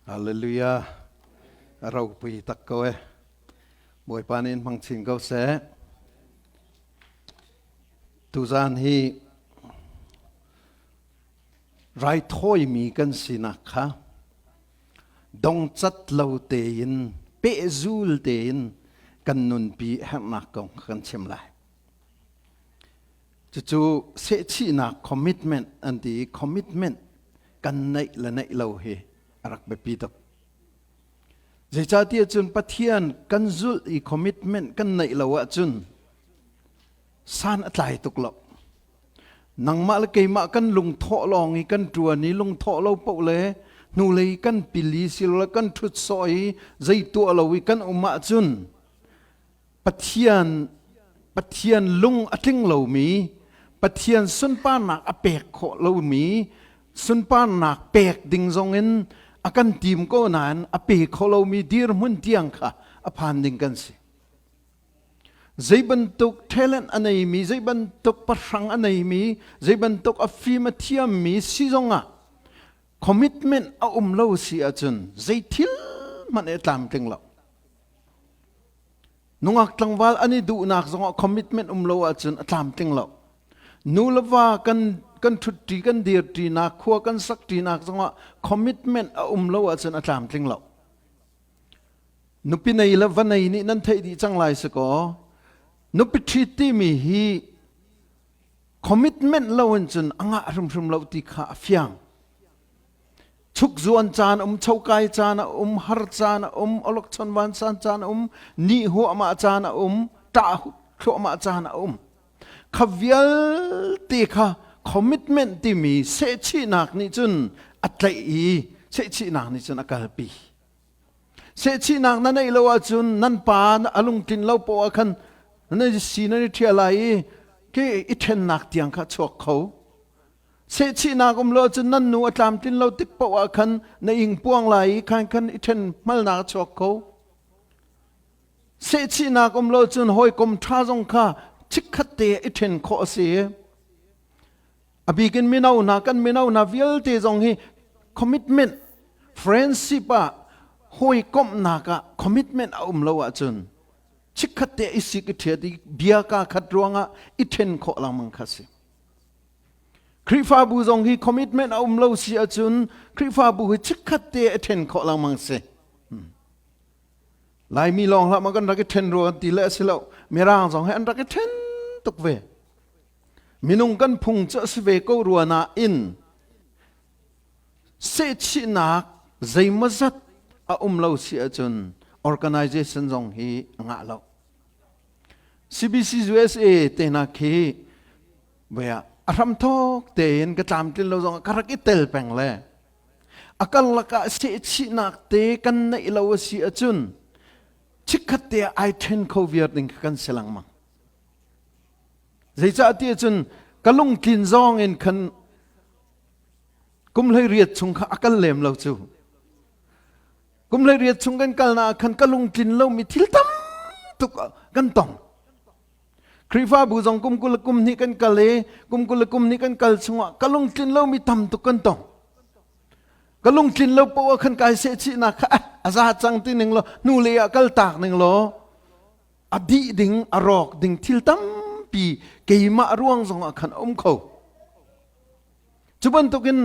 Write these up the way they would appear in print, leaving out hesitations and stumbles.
Hallelujah. A ropui tak ko e. Bawipa nih in hmang chin ko seh. Tuzan hi raithawimi kan sinak kha dongcat lo tein pehzul tein kan nunpi herhnak kong kan chim lai. Cucu sehchihnak commitment an ti i commitment kan neih le neih lo hi a rak biapi tuk. Zeicahtiah cun Pathian kan zulh i commitment kan neih lo ahcun san a tlai tuk lo. Nangmah le keimah kan lungthawh lawng i kan ṭuan i lungthawh lo paoh le hnulei kan pil i silole kan ṭhut sawh i zei tuah lo i kan um ahcun Pathian Pathian lung a tling lomi Pathian sunparnak a pek khawh lomi sunparnak pek ding zongin a kan tim ko nain a pe kho lomi dirhmun tiang kha a phan ding kan si. Zei bantuk talent a neimi, zei bantuk pahrang a neimi, zei bantuk a fim a thiammi si zongah commitment a um lo si ahcun zei thil hmanh e tlamtling lo. Nungak tlangval an i duhnak zongah commitment um lo ahcun a tlamtling lo. Nu le va kan kan ṭhutṭi kan dirṭinak khua kan sakṭinak zongah commitment a um lo ahcun a tlamtling lo. Nupi nei le va nei nih nan theih dih cang lai si kaw nupi ṭhit timi hi commitment lo in cun a ngah hrimhrim lo ti kha a fiang. Chukzuan caan um, chokai caan a um, har caan a um, olokchon vansan caan a um, ni huahmah caan a um, ṭah thluahmah caan a um. Kha vialte kha commitment timi sehchihnak nih cun a tlaih i sehchihnak nih cun a kalpi. Sehchihnak na neih lo ahcun nan pa a lungtlin lo poah ah khan na si nan i ṭhial lai i ke i ṭhennak tiang kha chuak kho. Sehchihnak um lo cun nan nu a tlamtlin lo tik paoh ah khan na ing puang lai i khan khan i ṭhen hmalnak a chuak kho. Sehchihnak um lo cun hawikom ṭha zong kha chikkhat te i ṭhen khawh a si. A bikin mino hna kan mino hna vialte zong hi commitment friendship ah hawikomhnak ah commitment a um lo ahcun chikkhat te i sik i ṭhiat i bia kaa khat ruangah i ṭhen khawh lengmang kha a si. Khrihfabu zong hi commitment a um lo si ahcun Khrihfabu hi chikkhat te a ṭhen khawh lengmang si. Laimi lawng hlah ma kan rak i ṭhen rua ti le a si lo. Mirang zong hi an rak i ṭhen tuk ve. Minung kan phung cu a si ve ko rua nain sehchihnak zeimawzat a um lo si ahcun organization zong hi a ngah lo. CBC USA te hna khi Vea a hramthawk tein ka tlamtlin lo zong ka rak i tel peng le a karlak ah sehchihnak te kan neih lo a si ahcun chikkhat te ah ai ṭhen kho viar ding kha kan si lengmang. Zeicah ti ahcun ka lungtlin zawng in khan kum 18 chung kha a kal lem lo cu. Kum 18 chung kan kalnak ah khan ka lungtlin lomi thil tam tuk kan tong. Khrihfabu zong kum 20 kum hnih kan kal i kum 20 kum hnih kan kal chungah ka lungtlin lomi tam tuk kan tong. Ka lungtlin lo poah khan kai sehchihnak kha a za cang ti ning law hnu lei ah kal tak ning law a dih ding a rawk ding thil tampi keimah ruang zong ah khan a um kho. Cu bantukin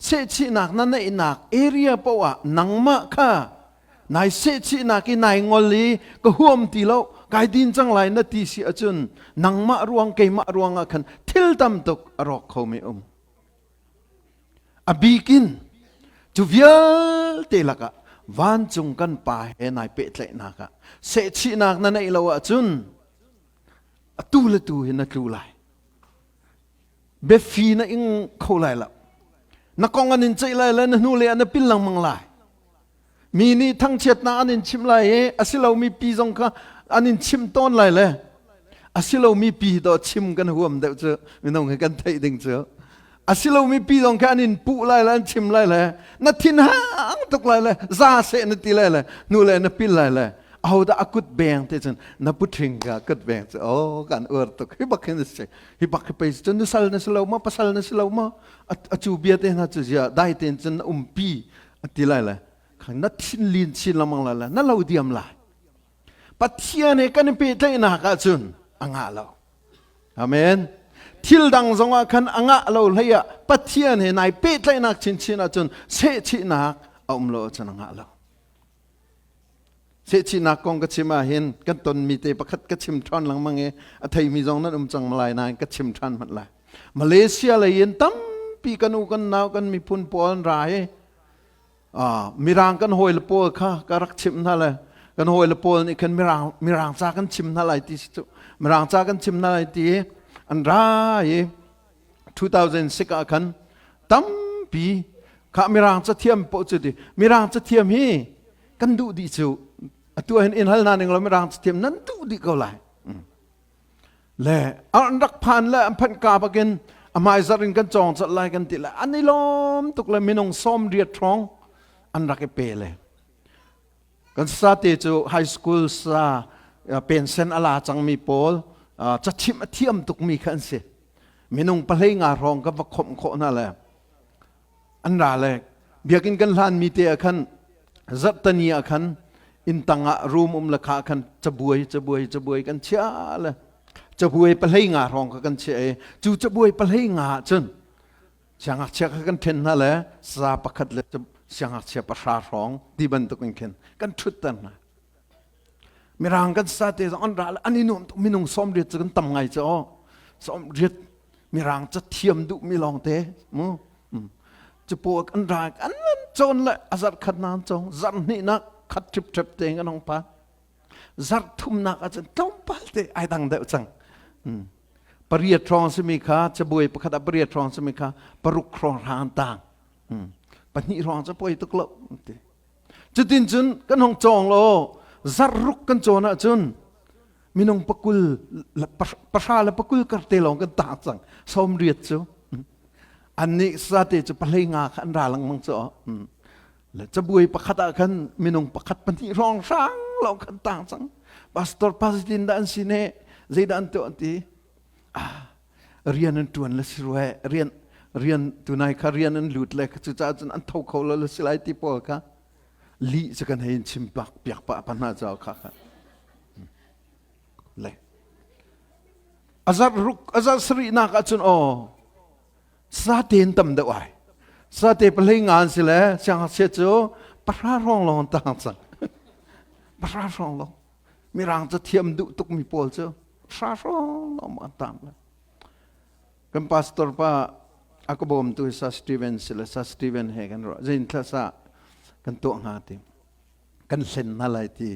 sehchihnak na neihnak area poah ah nangmah kha nai sehchihnak i nai ngol i ka huam ti lo kai din cang lai na ti si ahcun nangmah ruang keimah ruang ah khan thil tam tuk a rawk kho mi um. A bikin cu vialte lakah vancung kan pa he nai pehtlaihnak ah sehchihnak na neih lo ahcun atu le tu hi na tlu lai. Biafi na ing kho lai lo. Na kong an in ceih lai le na hnu le ah na pil lengmang lai. Mi nih thangchiatnak an in chimh lai i a si lomi pi zong kha an in chimh tawn lai le a si lomi pi dawh chim kan huam deuh cu minung hi kan theih ding cu a si lomi pi zong kha an in puh lai le an chim lai le na thin hang tuk lai le za seh na ti lai le hnu le na pil lai le ahodah a kut beng te cun na puṭhing ka kut beng cu oh kan uar tuk hi bak hin si hi bak hi pei cun nusal na si lo ma pasal na si lo ma a cu bia te hna cu zia dai ten cun na umpi a ti lai le Na thin lin chin lengmang lai le na lo diam lai. Pathian he kan i pehtlaihnak ahcun a ngah lo. Amen. Thil dang zongah khan a ngah lo hlei ah Pathian he nai pehtlaihnak chinchin ahcun sehchihnak a um lo ahcun a ngah lo. Sehchihnak kong ka chim ahhin kan tonmi te pakhat ka chim ṭhan lengmang i a theimi zong nan um cang lai nain ka chim ṭhan hmanh lai. Malaysia lei in tampi kan u kan nau kan miphun pawl an ra i Mirang kan hawile pawl kha ka rak chimh hna le kan hawile pawl nih khan Mirang Mirang ca kan chim hna lai ti si cu Mirang ca kan chim hna lai ti an ra i 2006 ah khan tampi kha Mirang cathiam poh cu ti Mirang cathiam hi kan duh dih cu atu hin in hal hna ning law Mirang cathiam nan duh dih ko lai. Le an rak phan le an phanh ka bakin a hmaizarh in kan cawng colh lai kan ti le an i lawm tuk le minung 80 hrawng an rak i pe le kan sate cu high school sa pension a la cangmi pawl cachimh a thiam tukmi kha an si. Minung 15 hrawng ka va khomh khawh hna le an ra le biakinn kan hlanmi te ah khan zarhtani ah khan inn tang ah room um le kha khan cabuai cabuai cabuai kan chia le cabuai 15 hrawng kha kan chiah i cu cabuai 15 ah cun siangngakchia kha kan then hna le sa pakhat le siangngakchia 10 hrawng ti bantuk in khin kan ṭhutter hna. Mirang kan sa te zong an ra le an i nuam tuk. Minung 80 cu kan tam ngai cu aw. 80 Mirang ca thiam duhmi lawng te mu. Cu pawl kan ra an an cawn le a zarh khat na an cawng zarh hnihnak khat ṭhipṭhep te kan hong phan. Zarh thumnak ahcun tlawmpal te ai dang deuh cang. 8 hrawng simi kha cabuai pakhat ah 8 hrawng simi kha 6 hrawng hrang tang. 2 hrawng cu poi tuk lo ti. Cutin cun kan hong cawng law zarh ruk kan cawn ahcun minung 20 pahra le 20 kar te lawng kan tah cang 80 cu. Annih sate cu 15 kha an ra lengmang cu. Le cabuai pakhat ah khan minung pakhat pahnih hrawng hrang lawng kan tang cang. Pastor pa zeitin dah an si ne zeidah an tuah an ti. Ah, rian an ṭuan le si rua rian rian tunai kha rian an lut le cucaah cun an tho kho lo le si lai ti pawl kha lih cu kan hei in chim pak piak pah pa hna caw kha kha le azar ruk azar sarihnak ahcun aw sate in tam deuh ai sate 15 an si le siangngakchia cu 10 hrawng lawng an tang cang 10 hrawng lawng. Mirang ca thiam duh tukmi pawl cu hra hrawng lawng an tang le kan pastor pa a ka bawmtu sa Steven si le sa Steven he kan ruah zein thla sa kan tuah hnga ti kan hlen hna lai ti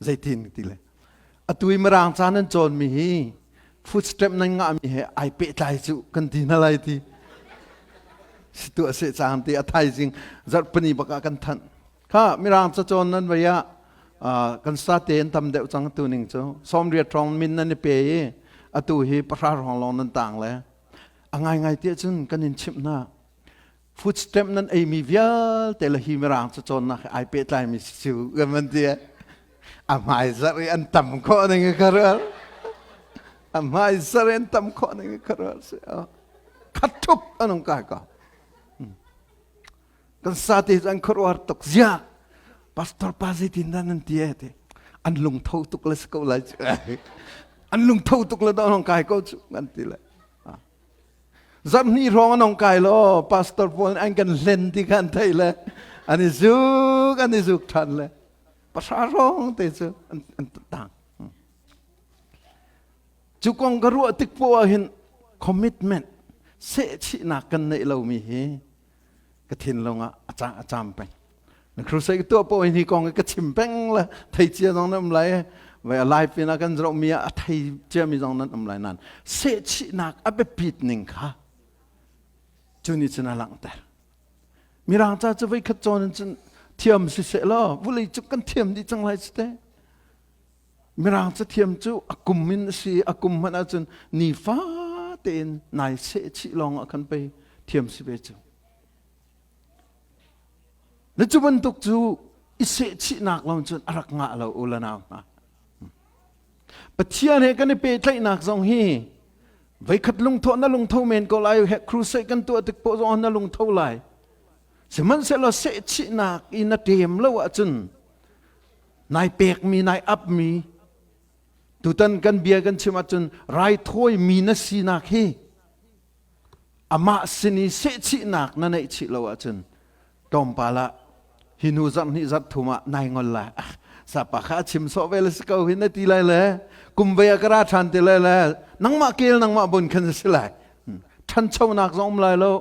zeitin ti le atu i mirang ca nan cawn mi hi footstep nan ngah mi he ai pehtlai cu kan ti hna lai ti si tuah se cang ti a thaizing zarhpini bak ah kan thanh. Kha Mirang cacawn nan vei ah kan sate an tam deuh cang tu ning cu 80 hrawng min nan i pe i atu hi 10 hrawng lawng nan tang le a ngaingai tiah cun kan in chimh hna food stamp nan eimi vialte le hi Mirang cacawnnak he ai pehtlaimi si cu kan van ti a hmai zarh i an tam khawh ning ka rual a hmai zarh i an tam khawh ning ka rual si khat thup an um kai ko. Kan sate cu an khuaruahhar tuk. Ziah pastor pa zeitin dah nan ti e ti. An lungtho tuk le si ko lai cu. An lungtho tuk le dah kai ko cu an ti le. Zarhhnih hrawng an hong kai lo pastor pawl an kan hlen ti kha an theih le an i zuk an i zuk ṭhan le 10 hrawng te cu an tang. Cu kong ka ruah tik poah hin commitment sehchihnak kan neih lomi hi ka thinlung ah a ca a cam peng. Na crusade ka tuah poh hi kong ka chim peng le thei cia zong nan um lai vai a live in a kan zoh mi ah a thei cia mi zong nan um lai nan sehchihnak a biapit ning kha cu nih cun a langhter. Mirang ca cu voi khat cawn in cun thiam si seh law vulei cu kan thiam dih cang lai cu te. Mirang cathiam cu a kum in a si a kum hmanh ahcun nifa tein nai sehchih lawng ah khan pei thiam si ve cu. Na cu bantuk cu i sehchihnak lawng cun a rak ngah lo u le nau hna. Pathian he kan i pehtlaihnak zong hi voikhat lungthawh na lungtho men ko lai he crusade kan tuah tik poh zong na lungtho lai. Sihmanhsehlaw sehchihnak i na ṭem lo ahcun nai pekmi nai apmi tutan kan bia kan chim ahcun raithawimi na sinak hi amah sin i sehchihnak na neih chih lo ahcun tlawmpal ah hi hnu zarh hnih zarh thum ah nai ngol lai. Ah, sapa kha a chim sawh ve le si ko hi na ti lai le kum vei ah ka ra ṭhan ti lai le nangmah kel nangmah bun khan si lai. Ṭhanchonak zong um lai lo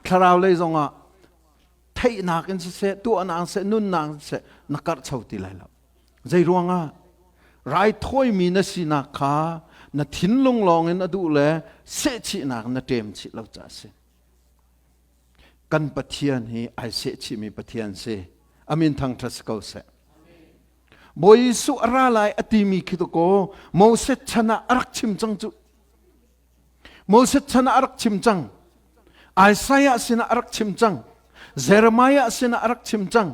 thlarau lei zong ah theihnak in siseh tuahnak siseh nunnak siseh na karhcho ti lai lo. Zei ruangah raithawimi na sinak kha na thinlung lawng in a duh le sehchihnak na ṭem chih lo caah a si. Kan Pathian hi ai sehchihmi Pathian si. Amin thangṭhat si ko seh. Bawi Jesuh a ra lai a timi khi kaw Moses chan ah a rak chim cang cu. Moses chan ah a rak chim cang. Isaiah sinah a rak chim cang. Jeremiah sinah a rak chim cang.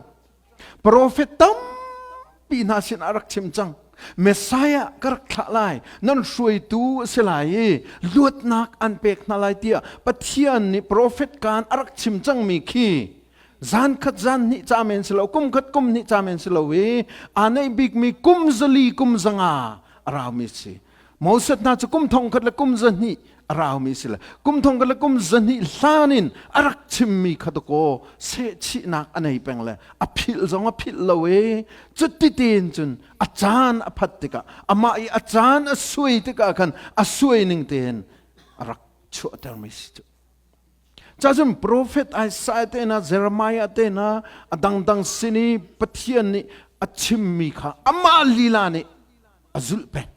Profet tampi hna sinah a rak chim cang. Messiah ka rak thlah lai, nan hruaitu a si lai i luatnak an pek hna lai tiah Pathian nih profet kaan a rak chim cangmi khi zan khat zan hnih ca men si lo, kum khat kum hnih ca men si lo i aa neih bikmi kum zali kum zanga a raumi si. Moses hna cu kum thong khat le kum zahnih a raumi si le kum thong khat le kum zahnih hlan in a rak chimmi kha dakaw sehchihnak a nei peng le a philh zong a philh lo i cuti tein cun a caan a phat tikah amah i a caan a suai tikah khan a suai ning tein a rak chuahtermi si cu. Cacun profet Isaiah te hna, Jeremiah te hna, a dangdang sin i Pathian nih a chimmi kha amah lila nih a zulh peng.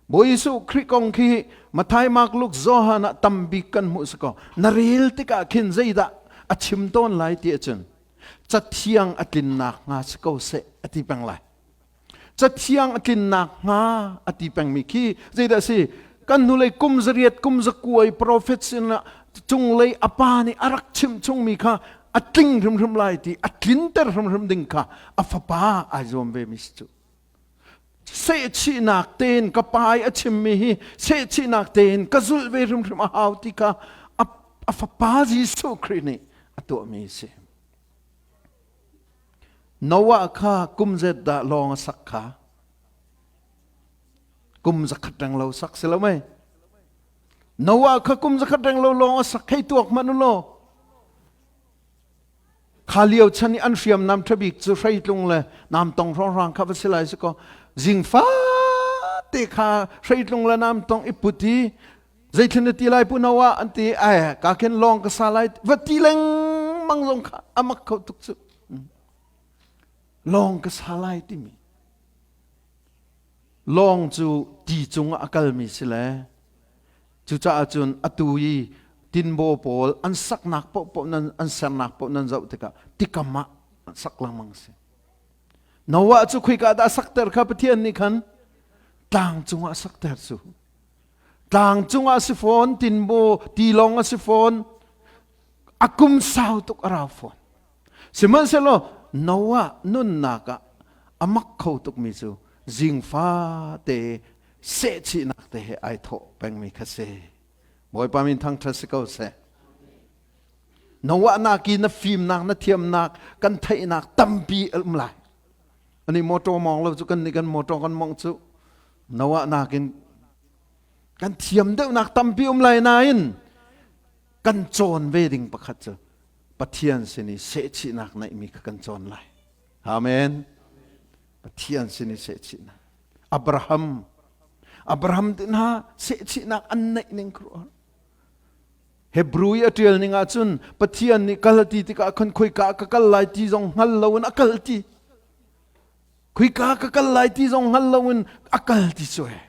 Bawi Jesuh Khrih kong khi Matthai, Mark, Luke, Johan ah tambik kan hmuh si ko. Na rel tikah khin zeidah a chim tawn lai ti ahcun cathiang a tlinnak hnga si ko seh a ti peng lai. Cathiang a tlinnak hnga a ti pengmi khi zeidah a si? Kan hnulei kum zariat kum zakuai profet sinah cunglei a pa nih a rak chimh chungmi kha a tling hrimhrim lai ti a tlinter hrimhrim ding kha a fapa ai zuam ve mi si cu. Sehchihnak tein ka pa i a chimmi hi sehchihnak tein ka zulh ve hrimhrim a hau ti kha a fapa Jesuh Khrih nih a tuahmi a si. Noah kha kum zet dah lawng a sak kha? Kum zakhat reng lo sak si lo mei? Noah kha kum zakhat reng lo lawng a sak hei tuak hmanh u law. Kha lio chan i an hriamnam ṭhabik cu hreitlung le namtong hrawnghrang kha va si lai si kaw zingfa te kha hreitlung le namtong i put i Zeithlin na ti lai pu Noah an ti ai ka khin lawng ka sa lai va ti lengmang zong kha amak kho tuk cu. Lawng ka sa lai timi. Lawng cu ti cungah a kalmi si le cucaah cun atu i tinbaw pawl an saknak paohpaoh nan an sernak paoh nan zoh tikah tikam ah an sak lengmang si. Noah cu khuika dah sakter kha Pathian nih khan tlang cungah sakter cu. Tlang cungah si fawn, tinbaw tilawng a si fawn, a kum sau tuk a rau fawn. Sihmanhsehlaw Noah nunnak ah a mak kho tukmi cu zingfa te sehchihnak te he ai thawh pengmi kha si. Bawipa min thangṭhat si ko seh. Noah nak i na fimnak, na thiamnak, kan theihnak tampi a um lai. Ani motor mawng lo cu kan nih kan motor kan mawng cu Noah nakin kan thiam deuhnak tampi um lai nain kan cawn ve ding pakhat cu Pathian sin i sehchihnak neihmi kha kan cawn lai. Amen. Pathian sin i sehchihnak. Abraham Abraham te hna sehchihnak an neih ning khuaruahhar. Hebrew i a ṭial ning ahcun Pathian nih kal ti tikah khan khoika ka kal lai ti zong hngal loin a kal ti. Khoika ka kal lai ti zong hngal loin a kal ti cu he.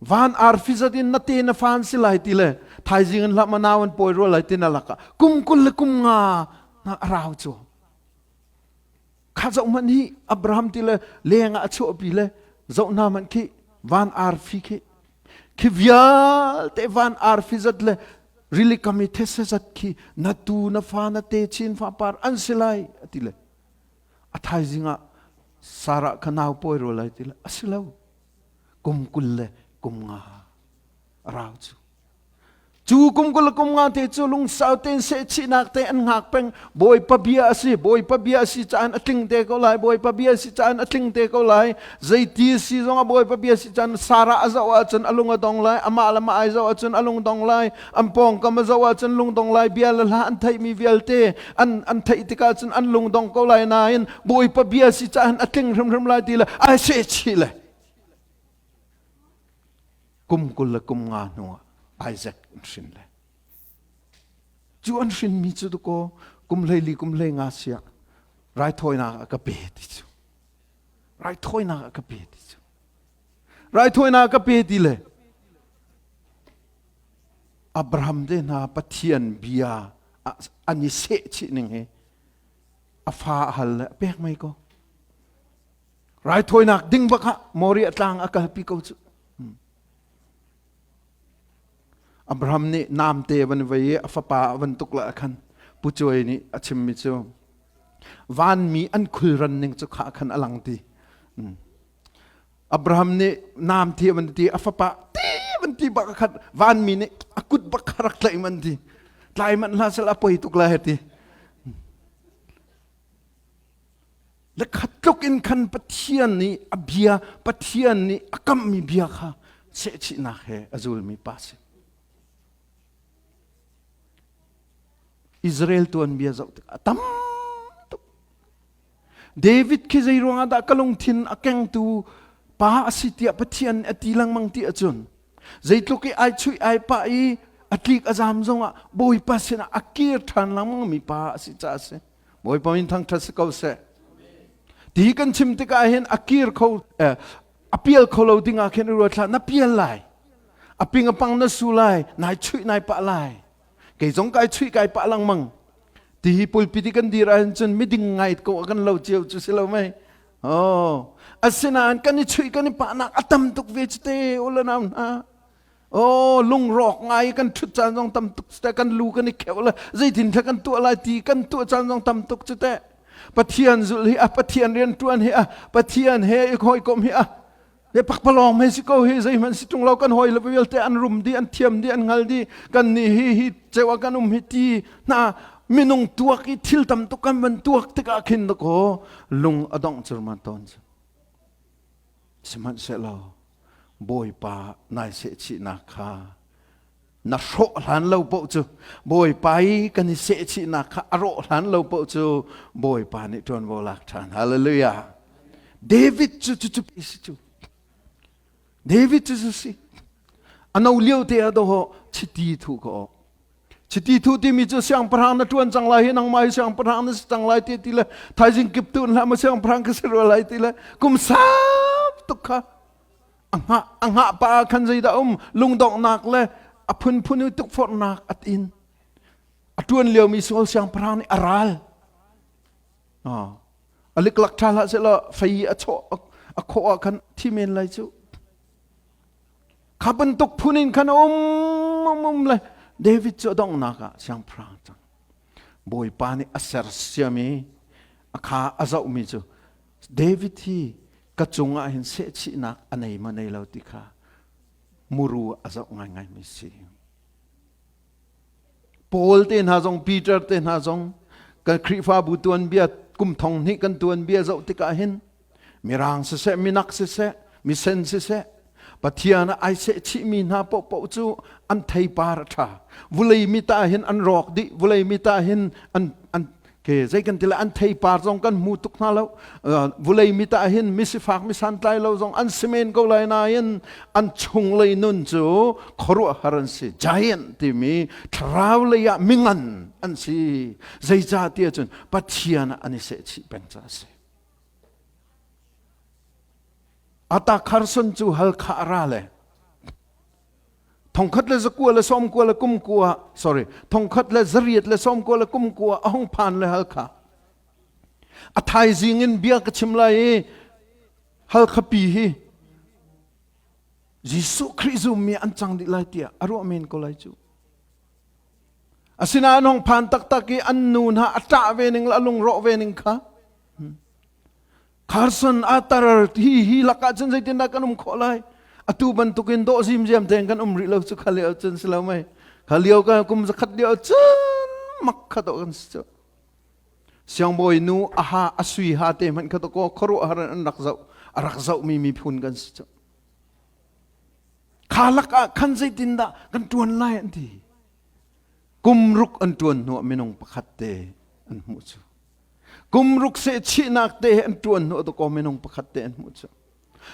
Van arfi zat in na te na fan si lai ti le thaizing in hlah manau an pawi rua lai ti na lakah kum kul le kum nga na a rau cu. Kha zoh hmanh hi Abraham ti le leng ah a chuahpi le zoh hna hmanh khi van arfi khi khi vialte van arfi zat le rili kam i these zat khi na tu na fa na te chin fa par an si lai a ti le a thaizing ah Sarah kha nau pawi rua lai ti le a si lo kum kul le kum nga a rau cu. Cu kum 20 le kum nga te cu lungsau tein sehchihnak te an hngak peng. Bawipa bia a si, Bawipa bia a si caan a tling te ko lai, Bawipa bia a si caan a tling te ko lai. Zeiti si zong ah Bawipa bia si caan Sarah a zoh ahcun a lung a dong lai, amah le mah ai zoh ahcun a lung dong lai, an pawngkam a zoh ahcun lung dong lai, bia le hla an theihmi vialte an an theih tikah cun an lung dong ko lai nain Bawipa bia si caan a tling hrimhrim lai ti le ai sehchih le kum 20 le kum nga hnuah Isaac an hrin le cu an hrinmi cu tukaw kum 14 kum 15 siah raithawinak a ka pe ti cu raithawinak a ka pe ti cu raithawinak a ka pe ti le Abraham te hna Pathian bia an i seh chih ning hi a fa a hal le a pek mei ko Raithawinak ding bak ah Moriah tlang a kalpi ko cu. Abraham nih namte van vei i a fapa a van tuk la khan Pu Cuai nih a chimmi cu vanmi an khulran ning cu kha khan a lang ti. Abraham nih nam ti van ti a fapa ti van ti bak khan vanmi nih a kut bak kha rak tlaih man ti. Tlai man hlah sel a poi tuk lai ti. Le khat tluk in khan Pathian nih a bia Pathian nih a kamhmi bia kha sehchihnak he a zulmi pa si. Israel tuanbia zoh tikah a tam tuk. David khi zei ruangah dah ka lungthin a kengtu pa a si tiah Pathian a ti lengmang ti ahcun zeitluk i ai chuih ai pah i a tlik a zam zongah Bawipa sinah a kir ṭhan lengmang mi pa a si caah a si. Bawipa min thangṭhat si ko seh. Ti kan chim tikah hin a kir kho a pial kho lo ding ah khin i ruat hlah na pial lai. A ping a pang na su lai, nai chuih nai pah lai. Kei zong kai chuih kai pah lengmang. Ti hi pulpit i kan dir ahhin cun miding ngai ko kan lo cio cu si lo mei. Oh, asinain kan i chuih kan i pahnak a tam tuk ve cu te u le nau hna. Oh, lungrawk ngai kan ṭhut caan zong tam tuk cu teh kan lu kan i kheuh le zeitin thla kan tuah lai ti kan tuah caan zong tam tuk cu teh Pathian zulh hi a Pathian rian ṭuan hi a Pathian he i hawikom hi a he pakpalawng he si ko hi zeihmanh si ṭung lo kan hawi le vialte an rum dih an thiam dih an hngal dih kan nih hi hi ceu ah kan um hi ti hna minung tuak i thil tam tuk kan van tuak tikah khin dakaw lung a dongh curman tawn cu Sihmanhsehlaw Bawipa nai sehchihnak kha na hrawh hlan lo paoh cu Bawipa i kan i sehchihnak kha a rawh hlan lo paoh cu Bawipa nih ṭuanvo lak ṭhan. Hallelujah. David cu cu cu si cu. David cu cu si. A no lio te ah doho chiti thu ka awk. Chiti thu timi cu siangpahrang na ṭuan cang lai hi nangmah hi siangpahrang na si cang lai ti ti le thaizing kip tu hlah ma siangpahrang ka si rua lai ti le kum sau tuk kha a hngah a hngah pa ah khan zeidah um lungdonghnak le a phunphun i tukforhnak a tin a ṭuan liomi Saul siangpahrang nih a ral a liklak ṭha hlah sehlaw fei a chawh a khawh ah khan thi men lai cu Kha bantuk phun in khan um um um le David cu a donghnak ah siangpahrang cang. Bawipa nih a sersiam i a kha a zohmi cu David hi ka cungah hin sehchihnak a nei maw nei lo ti kha muru a zoh ngaingaimi si. Paul te hna zong Peter te hna zong kan Khrihfabu tuanbia kum thong hnih kan tuanbia zoh tikah hin mirang siseh minak siseh misen siseh Pathian ah ai seh chihmi hna paohpaoh cu an theipar a ṭha vulei mi ta hin an rawk dih vulei mi ta hin an an ke zei kan ti lai an theipar zong kan hmu tuk hna lo vulei mi ta hin misifak misantlai lo zong an si men ko lai nain an chunglei nun cu khuaruahhar an si giant timi thlarau lei ah mingan an si zeicah tiah cun Pathian ah an i sehchih peng ca a si Ata Carson cu Halkha a ra le thongkhat le zakua le sawmkua le kumkua sorry thongkhat le zariat le sawmkua le kumkua a hung phan le Halkha a thaizing in bia ka chim lai i Halkha pi hi Jesuh Khrih zummi an cang dih lai tiah a ruah men ko lai cu asinain hong phan taktak i an nu hna a ṭah ve ning le a lungrawh ve ning kha Carson atar hi hi lakah cun zeitindah kan um khawh lai atu bantukin dawh zimziam tein kan um rih lo cu kha lio cun si lo mei. Kha lio ka kum zakhat lio cun mak kha to kan si cu. Siangbawi nu aha a sui ha te hmanh kha to ko khuaruahhar an rak zoh a rak zohmi miphun kan si cu. Kha lak ah khan zeitindah kan ṭuan lai an ti. Kum ruk an ṭuan hnuah minung pakhat te an hmuh cu. Kum ruk sehchihnak te an ṭuan hnuah dakaw minung pakhat te an hmuh cu.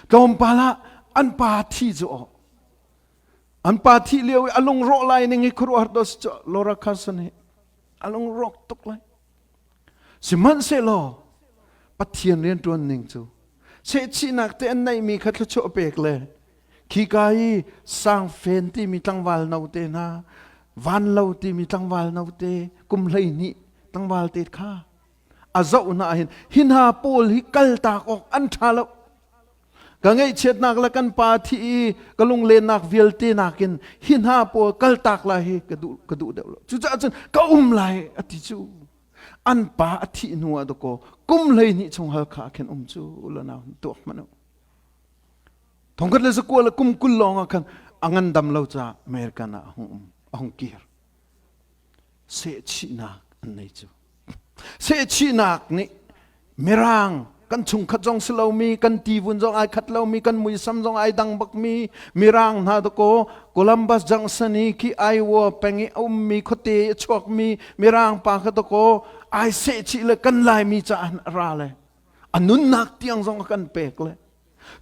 Tlawmpal ah an pa thi cu aw. An pa thih lio i a lungrawh lai ning hi khuaruahhar to si cu Laura Carson hi a lungrawk tuk lai. Sihmanhsehlaw Pathian rianṭuan ning cu sehchihnak te an neihmi kha thluachuah pek le khika i sangfen timi tlangval note hna vanlo timi tlangval note kum 12 tlangval te kha a zoh hna hin hi hna pawl hi kaltak awk an ṭha lo ka ngaihchiatnak le kan pa thi i ka lunglennak vialte nakin hi hna pawl kaltak lai hi ka duh ka duh deuh lo cucaah cun ka um lai a ti cu an pa a thih hnu ah dakaw kum 12 chung Halkha ah khin um cu la nau tuak hmanh u thongkhat le zakua le kum 20 lawng ah khan a ngandam lo caah American ah a hung um a hung kir sehchihnak an nei cu sehchihnak nih mirang kan chungkhat zong si lomi kan tivun zong ai khat lomi kan muisam zong ai dang bakmi mirang hna dakaw Columbus Junction i khi Iowa peng i a ummi khuate a chuakmi mirang pa kha dakaw ai sehchih le kan Laimi caah a ra le a nunnak tiang zong a kan pek le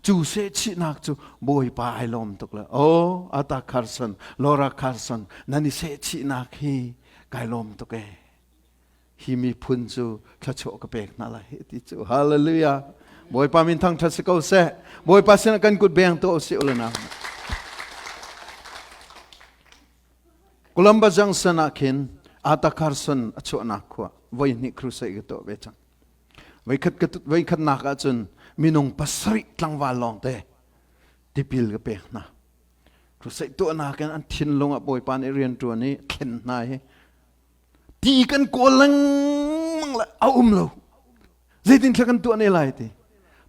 Cu sehchihnak cu Bawipa ai lawm tuk le oh Ata Carson, Laura Carson nan i sehchihnak hi kai lawm tuk ee. Hi miphun cu thluachuah ka pek hna lai ti cu hallelujah. Bawipa min thangṭhat si ko seh. Bawipa sinah kan kut beng tuah usih u na. Columbus Junction ah khin Ata Carson a chuahnak khua voi hnih crusade ka tuah ve cang. Voikhatnak ahcun minung pasarih tlangval lawngte tipil ka pek hna. Crusade tuahnak in an thinlung ah Bawipa nih rian ṭuan i thlen hna hi ti kan kawl lengmang le a um lo. Zeitin thla kan tuah ne lai ti.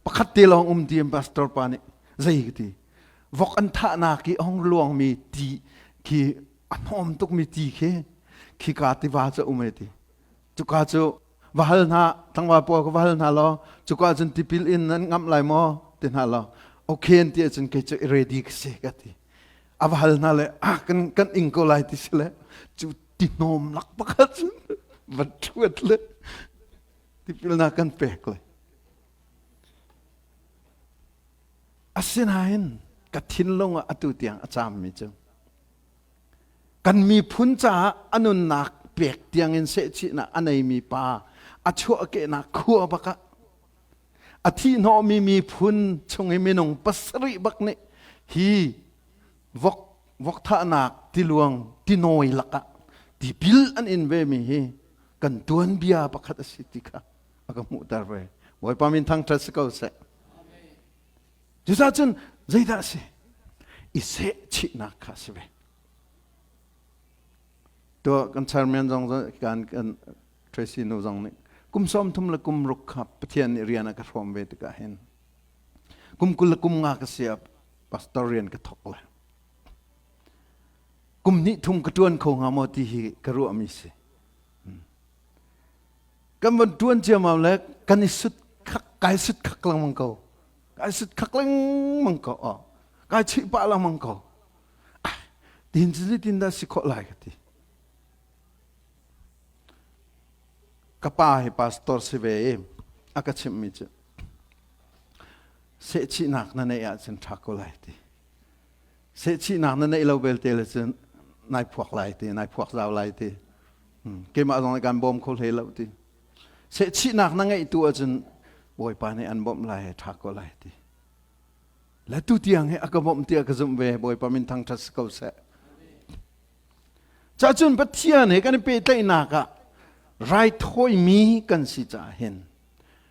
Pakhat te lawng um ti pastor pa nih zei ka ti. Vok an thahnak i a hung luangmi ti khi a hnawm tukmi ti khi khika tiva cu um ai ti. Cuka cu va hal hna tlangval pawl ka va hal hna law cuka cun tipil in nan ngamh lai maw ti hna law okay an ti ahcun kei cu ready ka si ka ti a va hal hna le ah kan kan ing ko lai ti si le cu ti hnawm lak pakhat cun va ṭhuat le tipilnak kan pek le asinain ka thinlung ah atu tiang a caammi cu Kan miphun caah a nunnak pek tiangin sehchihnak a neimi pa a chuahkehnak khua bak ah a thihhnawhmi miphun chung i minung pasarih bak nih hi vok vok thahnak tiluang tinawi lakah tipil an in vemi hi kan tuanbia pakhat a si ti kha a ka hmuhter ve. Bawipa min thangṭhat si ko seh. Cucaah cun zeidah a si? I sehchihnak kha a si ve. Tuah kan chairman zong kan kan Tracy nu zong nih kum 30 le kum ruk kha Pathian nih rian a ka hrawm ve tikah hin kum 20 le kum nga ka si ah pastor rian ka thawk le kum hnih thum ka ṭuan kho hnga maw ti hi ka ruahmi si. Kan van ṭuan ciammam le kan i sut khak kai sut khak lengmang ko. Kai sut khak lengmang ko. Oh. Kai chuih pah lengmang ko. Ah, tin cu zeitin dah si khawh lai ka ti. Ka pa hi pastor si ve i a ka chimhmi cu sehchihnak na neih ahcun ṭha ko lai ti. Sehchihnak na neih lo belte le cun nai phuak lai ti, nai phuak zau lai ti. Keimah zong nih kan bawm kho hlei lo ti. Sehchihnak na ngeih tu ahcun Bawipa nih an bawmh lai, ṭha ko lai ti. Le tu tiang hi a ka bawmh tiah ka zumh ve, Bawipa min thangṭhat si ko seh. Cacun Pathian he kan i pehtlaihnak ah raithawimi kan si caah hin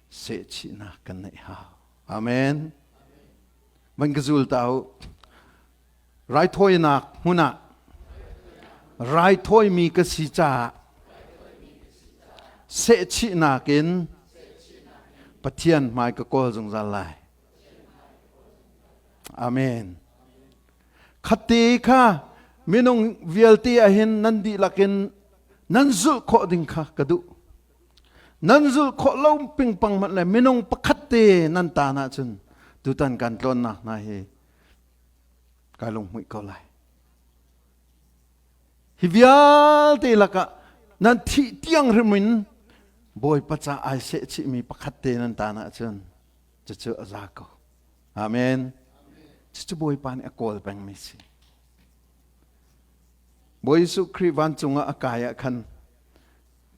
sehchihnak kan neih hau. Amen. Van ka zul ta u. Raithawinak hmun ah raithawimi ka si caah sehchihnak in Pathian hmai ka kawl zungzal lai. Amen. Khatte kha Minung vialte ah hin nan dihlak in nan zulh khawh ding kha ka duh. Nan zulh khawh lo pingpang hmanh le minung pakhat te nan taan ahcun tutan kan tlawnnak hna hi kai lunghmuih ko lai. Hi vialte lakah nan thih tiang hrim in Bawipa ca ai sehchihmi pakhat te nan taan ahcun cucu a za ko. Amen. Cucu Bawipa nih a kawl pengmi si. Bawi Jesuh Khrih vancung ah a kai ah khan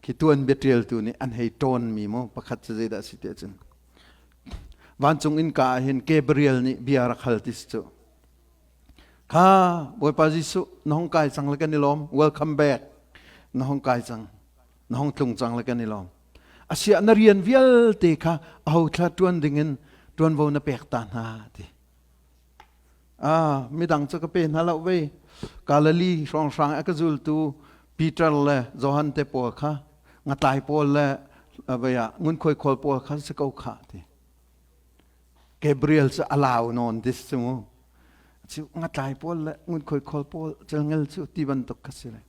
khi tuan biaṭialtu nih an hei ṭawnmi mu pakhat cu zeidah a si ti ahcun vancung innka ah hin Gabriel nih bia rak hal ti si cu. Kha Bawipa Jesuh na hung kai cang le kan i lawm. Welcome back. Na hung kai cang. Na hung tlung cang le kan i lawm. Asiah na rian vialte kha aho thla ṭuan dingin ṭuanvo na pek ta hna ti. Ah, midang cu ka pe hna lo vei. Galilee hrawnghrang a ka zultu Peter le Johan te pawl kha ngatlai pawl le vei ah ngunkhuai khawl pawl kha si ko kha ti. Gabriel cu a lau nawn this cu mu. Cu ngatlai pawl le ngunkhuai khawl pawl celngel cu ti bantuk kha si le.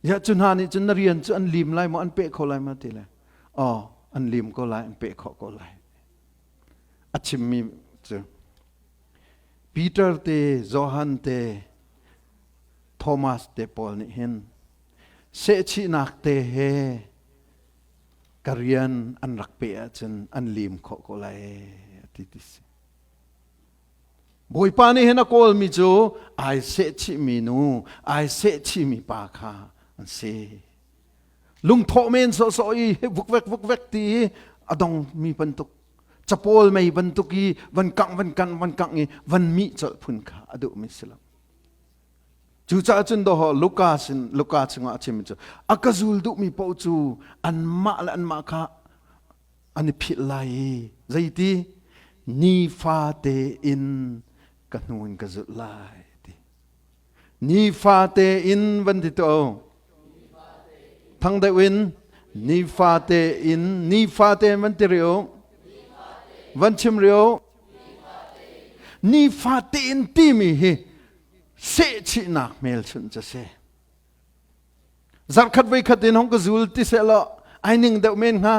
Ya cu hna nih cun na rian cu an lim lai maw an peh kho lai ma ti le. Oh, an lim ko lai, an peh khawh ko lai. A chimmi cu Peter te, Johan te, Thomas te pawl nih hin sehchihnak te he ka rian an rak peh ahcun an lim khawh ko lai a ti ti si. Bawipa nih hin a kawlmi cu ai sehchihmi nu, ai sehchihmi pa kha an si. Lungthawh men sawhsawh i vukvek vukvek ti i a dongmi bantuk capawl mei bantuk i van kangh van kangh van kangh i van mih colh phun kha a duhmi si lo. Cucaah cun dawh Luka sin Luka chungah a chimmi cu a ka zul duhmi paoh cu anmah le anmah kha an i philh lai i zeiti nifate in ka hnu in ka zulh lai ti. Nifate in van ti to. Thang deuh in nifate in nifate in van ti rio. Van chim rio. Nifate in timi hi sehchihnak hmelchunh cu si. Zarhkhat voikhat in hong ka zul ti seh law ai ning deuh men hnga,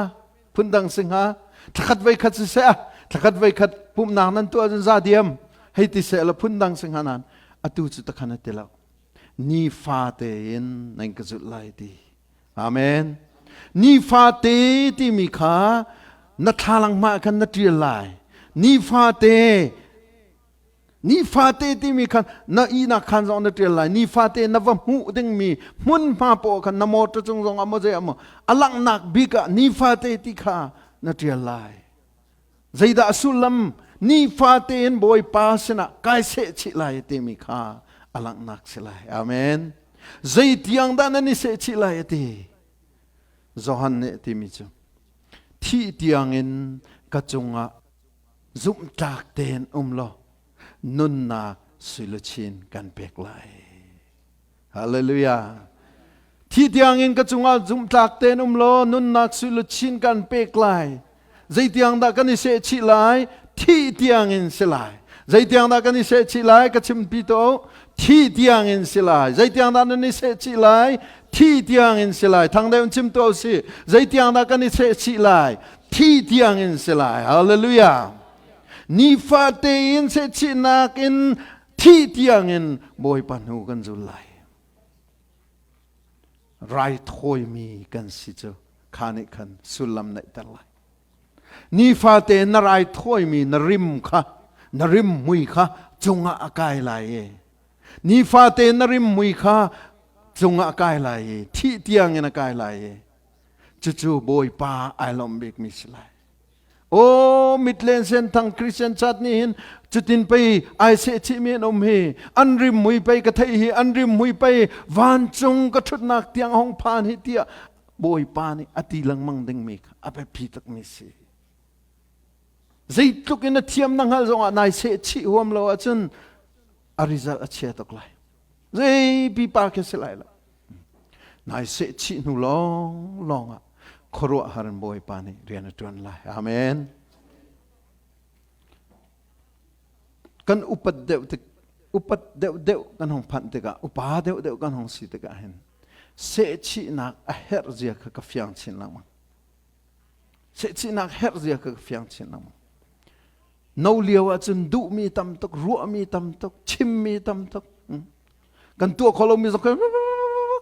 phundang si hnga. Thlakhat voikhat si seh, thlakhat voikhat pumhnak nan tuah cun za diam hei ti seh law phundang si hnga nain atu cu takhan a ti lo. Nifa tein nan ka zulh lai ti. Amen. Nifate timi kha na thlalang hmah khan na ṭial lai. Nifate Nifate timi khan na ihnak khan zong na ṭial lai. Nifate na va hmuh dingmi hmunhma paoh khan na motor cung zong ah maw zei ah maw a langhnak bik ah nifate ti kha na ṭial lai. Zeidah a sullam? Nifate in Bawipa sinah kai seh chih lai timi kha a langhnak si lai. Amen. Zeitiang dah nan i seh chih lai a ti? Johan nih a timi cu thih tiangin ka cungah zumhtlak tein um law nunnak suiluchin kan pek lai. Hallelujah. Thi tiangin ka cungah zumhtlak tein um law nunnak suiluchin kan pek lai. Zeitiang dah kan i sehchih lai? Thi tiangin si lai. Zeitiang dah kan i sehchih lai? Ka chimpi to. Thi tiangin si lai. Zeitiang dah nan i sehchih lai? Thi tiangin si lai. Thang deuh in chim to si. Zeitiang dah kan i sehchih lai? Thi tiangin si lai. Hallelujah. Nifate in sehchihnak in thi tiangin Bawipa hnu kan zul lai. Raithawimi kan si cu kha nih khan sullam neihter lai. Nifate na raithawimi na rim kha na rim mui kha cungah a kai lai i nifate na rim mui kha cungah a kai lai i thih tiangin a kai lai i cucu Bawipa ai lawmh bikmi si lai. Aw mitlen senthang Christian chat nih hin cutin pei ai sehchihmi an um hi an rim mui pei ka theih hi an rim mui pei vancung ka ṭhutnak tiang hong phan hi tiah Bawipa nih a ti lengmang dingmi kha a biapi tukmi si. Zeitluk in a thiam na hngalh zongah nai sehchih huam lo ahcun a result a chia tuk lai. Zei pipa khi si lai lo. Nai sehchih hnu lawng lawng ah khuaruahhar in Bawipa nih rian a ṭuan lai. Amen. Kan upat deuh tik. Upat deuhdeuh kan hong phanh tikah, upa deuhdeuh kan hong si tikah hin sehchihnak a herh zia kha ka fiang chin lengmang. Sehchihnak herh zia kha ka fiang chin lengmang. No lio ahcun duhmi tam tuk, ruahmi tam tuk, chimmi tam tuk. Kan tuah kho lomi zong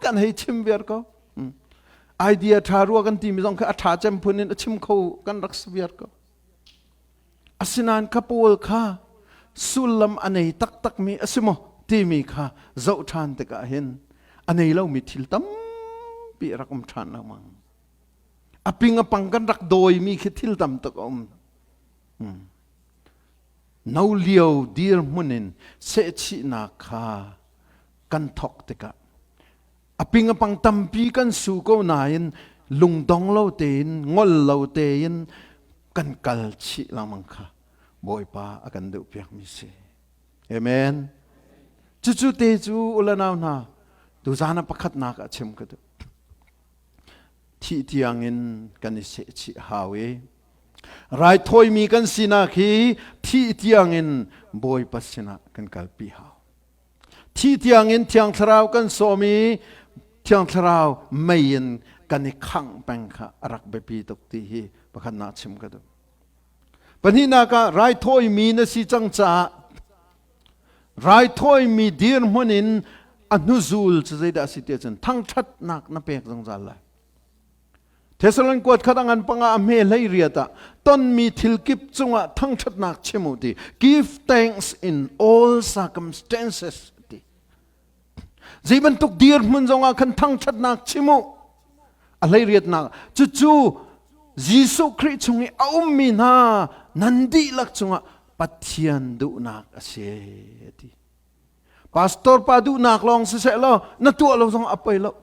kan hei chim viar ko. Idea ṭha rua kan timi zong kha a ṭha cem phun in a chim kho kan rak si viar ko. Asinain kha pawl kha sullam a nei taktakmi a si maw timi kha zoh ṭhan tikah hin a nei lomi thil tampi a rak um ṭhan lengmang. A ping a pang kan rak dawimi khi thil tam tuk a um. No lio dirhmun in sehchihnak kha kan thawk tikah a ping a pang tampi kan su ko nain lungdong lo tein ngol lo tein kan kal chih lengmang kha Bawipa a kan duh piakmi si. Amen. Cucu te cu ulanau hna tuzan ah pakhatnak ah chim ka duh. Thih tiangin kan i sehchih hau i raithawimi kan sinak hi thih tiangin Bawipa sinah kan kalpi hau. Thi tiangin Thiang Thlarau kan sawm i Thiang Thlarau mei in kan i khangh peng kha a rak biapi tuk ti hi pakhatnak chim ka duh. Pahnihnak ah raithawimi na si cang caah raithawimi dirhmun in a hnuzul cu zeidah a si ti ahcun thangṭhatnak na pek zungzal lai. Thessalon kuat khat a ngan panga a hme hlei riat ah tonmi thil kip cungah thangṭhatnak chim u ti give thanks in all circumstances ti zei bantuk dirhmun zongah khan thangṭhatnak chim u a hlei riatnak cucu Jesuh Khrih chung i a ummi hna nan dihlak cungah Pathian duhnak a si ti Pastor pa duhnak lawng siseh law na tuah lo zong a poi lo.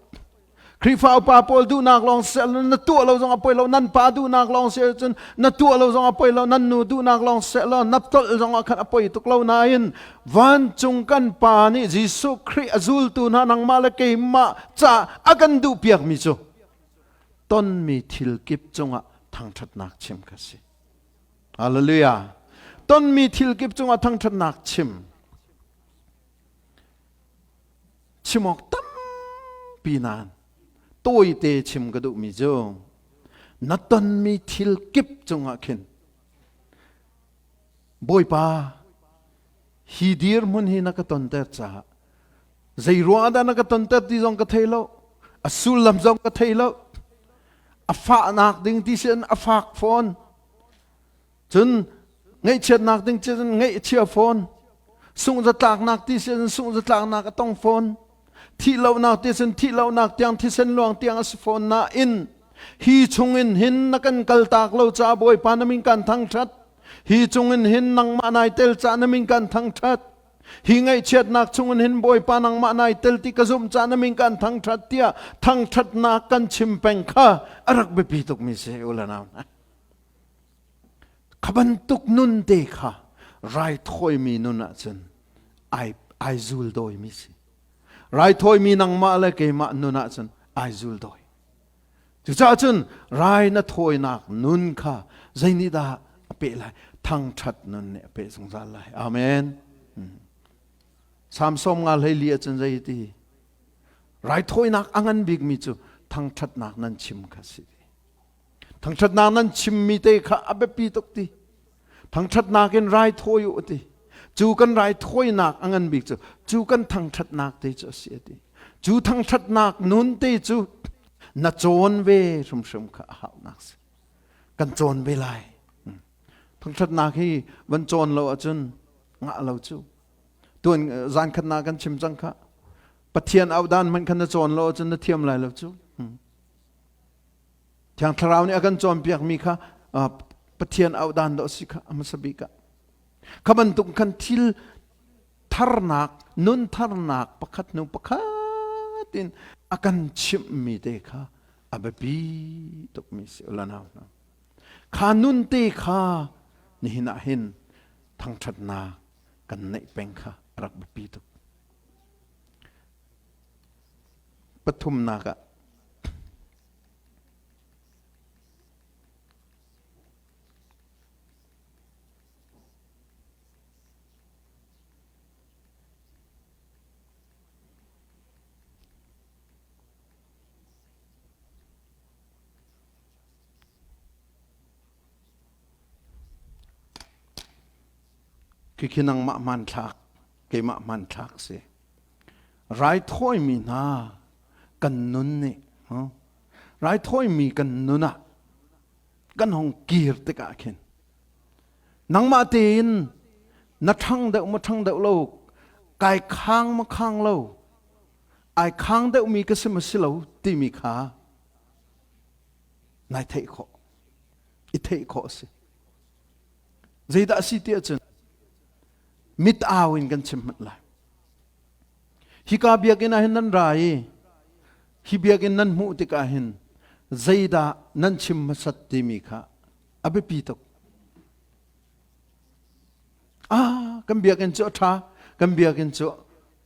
Khrihfa upa pawl duhnak lawng siseh law na tuah lo zong a poi lo. Nan pa duhnak lawng si cun na tuah lo zong a poi lo. Nan nu duhnak lawng siseh law na tolh zong ah khan a poi tuk lo nain vancung kan pa nih Jesuh Khrih a zultu hna nangmah le keimah ca a kan duh piakmi cu tonmi thil kip cungah thangṭhatnak chim kha si. Hallelujah. Tonmi thil kip cungah thangṭhatnak chim. Chim awk tampi nain tawite chim ka duhmi cu na tonmi thil kip cungah khin Bawipa hi dirhmun hi na ka tonter caah zei ruangah dah na ka tonter ti zong ka thei lo a sullam zong ka thei lo a fahnak ding ti sin a fak fawn Cun ngaihchiatnak ding cun ngaihchia fawn. Sungh-zatlaknak ti sin sungh-zatlaknak a tong fawn. Thihlohnak ti sin thihlohnak tiang thisen luang tiang a si fawn nain hi chungin hin na kan kaltak lo caah Bawipa na min kan thangṭhat. Hi chungin hin nangmah nai tel caah na min kan thangṭhat. Hi ngaihchiatnak chungin hin Bawipa nangmah nai tel ti ka zumh caah na min kan thangṭhat tiah thangṭhatnak kan chim peng kha a rak biapi tukmi si u le nau hna. Kha bantuk nun te kha raithawimi nun ahcun ai, ai zul dawimi si. Raithawimi nangmah le keimah nun ahcun ai zul dawi. Cucaah cun rai na thawinak nun kha zeinihdah a peh lai? Thangṭhat nun nih a peh zungzal lai. Amen. Hmm. Psalm sawm nga hlei li ahcun zei ti? Raithawinak a ngan bikmi cu thangṭhatnak nan chim kha si. Thangṭhatnak nan chimmi te kha a biapi tuk ti. Thangṭhatnak in raithawi u ti. Cu kan raithawinak a ngan bik cu cu kan thangṭhatnak te cu a si a ti. Cu thangṭhatnak nun te cu na cawn ve hrimhrim kha a haunak si. Kan cawn ve lai. Hmm. Thangṭhatnak hi van cawn lo ahcun ngah lo cu. Tuan zan khatnak kan chim cang kha. Pathian audan hmanh khan na cawn lo ahcun na thiam lai lo cu. Hmm. Thiang Thlarau nih a kan cawnpiakmi kha Pathian auh dan dawh si kha a hmasa bik ah. Kha bantuk khan thil tharnak, nun tharnak pakhat hnu pakhat in a kan chimhmi te kha a biapi tukmi si ulanau hna. Kha nun te kha nihin ah hin thangṭhatnak kan neih peng kha a rak biapi tuk. Pathumnak ah Khikhi nangmah hmanthlak, keimah hmanthlak si. Raithawimi hna kan nun nih raithawimi kan nun ah kan hong kir tikah khin nangmah tein na ṭhang deuh maw ṭhang deuh lo kai khang maw khang lo ai khang deuhmi ka si maw si lo timi kha nai theih khawh i theih khawh a si zeidah a si ti ahcun mit au in kan chim hmanh lai hika biakinn ah hin nan ra i hi biakinn nan hmuh tikah hin zeidah nan chim hmasat timi kha a biapi tuk ah kan biakinn cu a ṭha kan biakinn cu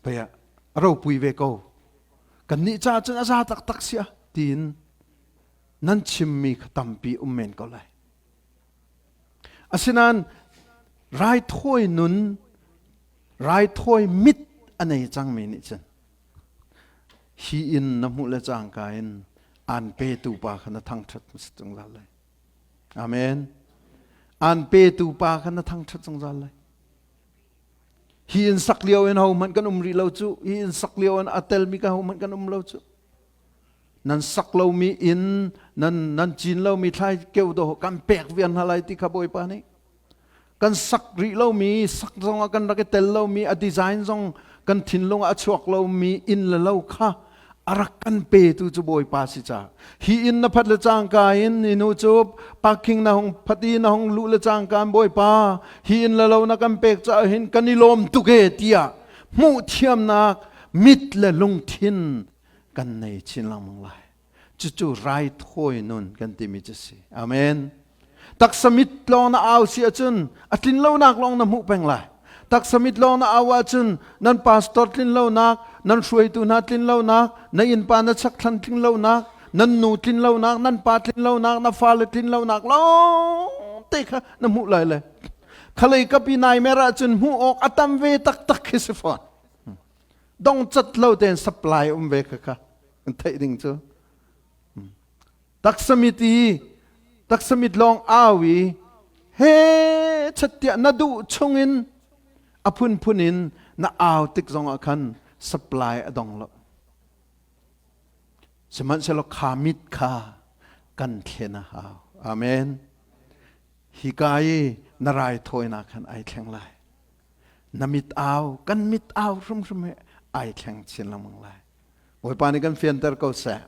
pei a ropui ve ko kannih caah cun a za taktak sia tiin nan chimmi kha tampi um men ko lai asinain raithawi nun raithawi mit a nei cangmi nih cun hi inn na hmuh le cangka in aan petu pa kha na thangṭhat hmasa zungzal lai amen aan petu pa kha na thangṭhat zungzal lai hi inn sak lio in hohmanh kan um rih lo cu hi inn sak lio in a telmi ka hohmanh kan um lo cu nan sak lomi inn nan nan cin lomi thlai keu do kan pek vian hna lai ti kha bawipa nih kan sak rih lomi sak zong ah kan rak i tel lomi a design zong kan thinlung ah a chuak lomi inn le lo kha a rak kan petu cu bawipa si ca hi inn na phat le cangka in ni nu cu parking na hung phat i na hung luh le cangka in bawipa hi inn le lo na kan pek caah hin kan i lawm tuk e tiah hmuh thiamnak mit le lungthin kan nei chin lengmang lai cucu raithawi nun kan timi cu si amen taksa mit lawng na au si ahcun a tlin lonak lawng na hmuh peng lai taksa mit lawng na au ahcun nan pastor tlin lonak nan hruaitu hna tlin lonak na innpa na chakthlan tlin lonak nan nu tlin lonak nan pa tlin lonak na fale tlin lonak lawng te kha na hmuh lai le khalei kapi nai mer ahcun hmuh awk a tam ve taktak khi si fawn dong cat lo tein supply um ve kha kha theih ding cu taksamit i taksamit lawng au i he chattiah na duh chungin a phunphun in na au tik zongah khan supply a dong lo sihmanhsehlaw kha mit kha kan thlen a hau amen hika i na raithawinak khan ai thleng lai na mit au kan mit au hrimhrim hi ai thleng chin lengmang lai Bawipa nih kan fianter ko seh.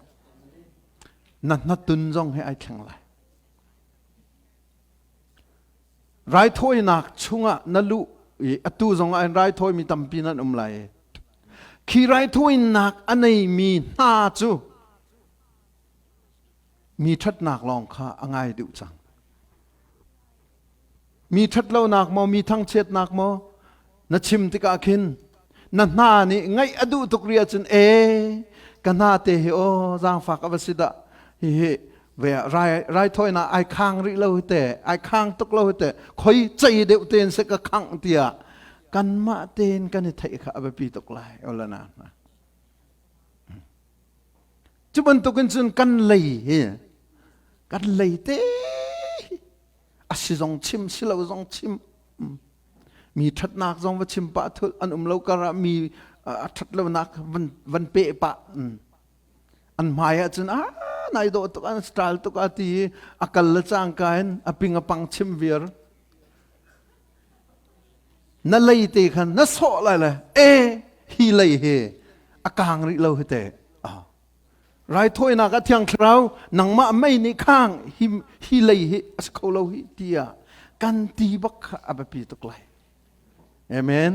Na hnatun zong hi ai thleng lai. Raithawinak chungah na luh i atu zong ah raithawimi tampi nan um lai. Khi raithawinak a neimi hna cu mi ṭhatnak lawng kha a ngai duh cang. Mi ṭhatlonak maw, mi thangchiatnak maw na chim tikah khin na hna nih ngaih a duh tuk rih ahcun e ka hna te hi aw zaangfak a va si dah hihi ve rai raithawinak ai khang rih lo hi te ai khang tuk lo hi te khoi cei deuh tein se ka khangh tiah kanmah tein kan i theih kha a biapi tuk lai olana cu bantukin cun kan lei hi kan lei te a si zong chim si lo zong chim mi ṭhatnak zong va chim pah thul an um lo kar ah mi a ṭhat lonak van van peh pah an hmai ah cun ah nai dawh tuk an style tuk a ti i a kal le cangka in a ping a pang chim viar na lei te khan na sawh lai le e hi lei hi a kang rih lo hi te Raithawinak ah Thiang Thlarau nangmah mei nih khang hi, hi lei hi a si kho lo hi tiah kan ti bak kha a biapi tuk lai. Amen.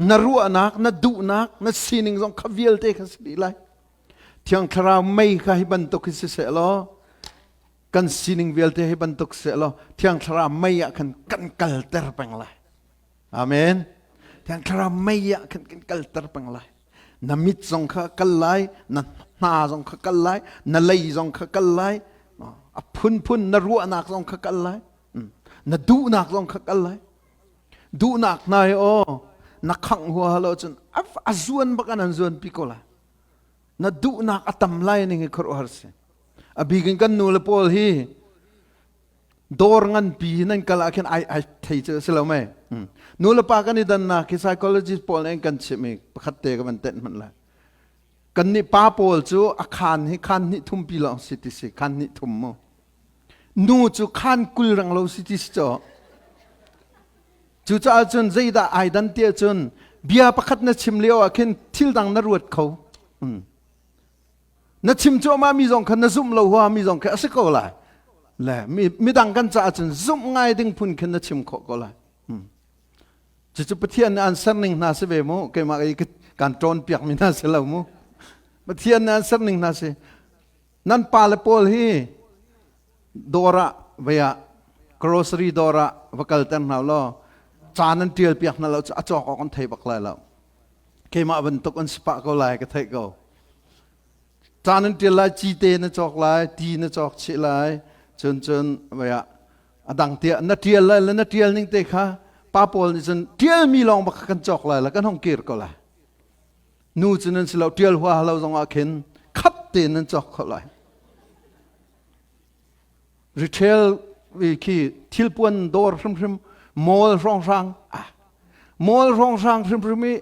Na ruahnak, na duhnak, na sining zong kha vialte kha si dih lai. Thiang Thlarau mei kha hi bantuk hi si seh law kan sining vialte hi bantuk seh law Thiang Thlarau mei ah khan kan kalter peng lai. Amen. Thiang Thlarau mei ah khan kan kalter peng lai. Na mit zong kha kal lai na hna zong kha kal lai na lei zong kha kal lai a phunphun na ruahnak zong kha kal lai na duhnak zong kha kal lai duhnak hna hi aw na khangh hua lo cun a zuan bak an an zuan pi ko lai na duhnak a tam lai ning hi khuaruahhar si a bikin kan nu le pawl hi dawr nganpi nan kal ah khin ai ai thei cu si lo mei. Nu le pa kan i dannak hi psychologist pawl nih an kan chimh i pakhat te ka van tenh hmanh lai. Kan nih pa pawl cu a khaan hi khaan hnih thum pi lawng si ti si, khaan hnih thum mu. Nu cu khaan 20 rang lo si ti si caw. Cucaah cun zeidah ai dan ti ahcun bia pakhat na chim lio ah khin thil dang na ruat kho. Na chim cuahmah mi zong kha na zumh lo hua mi zong kha a si ko lai. Le midang kan caah cun zumh ngai ding phun khin na chim khawh ko lai. Cucu Pathian nih an serning hna si ve mu. Keimah i kan ṭawn piak mi hna si lo mu. Pathian nih an serning hna si. Nan pale pawl hi dawr ah vei ah grocery dawr ah va kalter hna law ca nan ṭial piak hna lo cu a cawk awk an thei bak lai lo. Keimah bantuk an si pah ko lai ka theih ko. Ca nan ṭial lai, cite na cawk lai, ti na cawk chih lai, cun cun vei ah a dang tiah na ṭial lai le na ṭial ning te kha pa pawl nih cun ṭialmi lawng bak kha kan cawk lai le kan hong kir ko lai. Nu cu nan si lo, ṭial huaha lo zong ah khin khat tein nan cawk kho lai. Retail khi thilpuan dawr hrimhrim mall hrawnghrang ah mall hrawnghrang hrimhrim i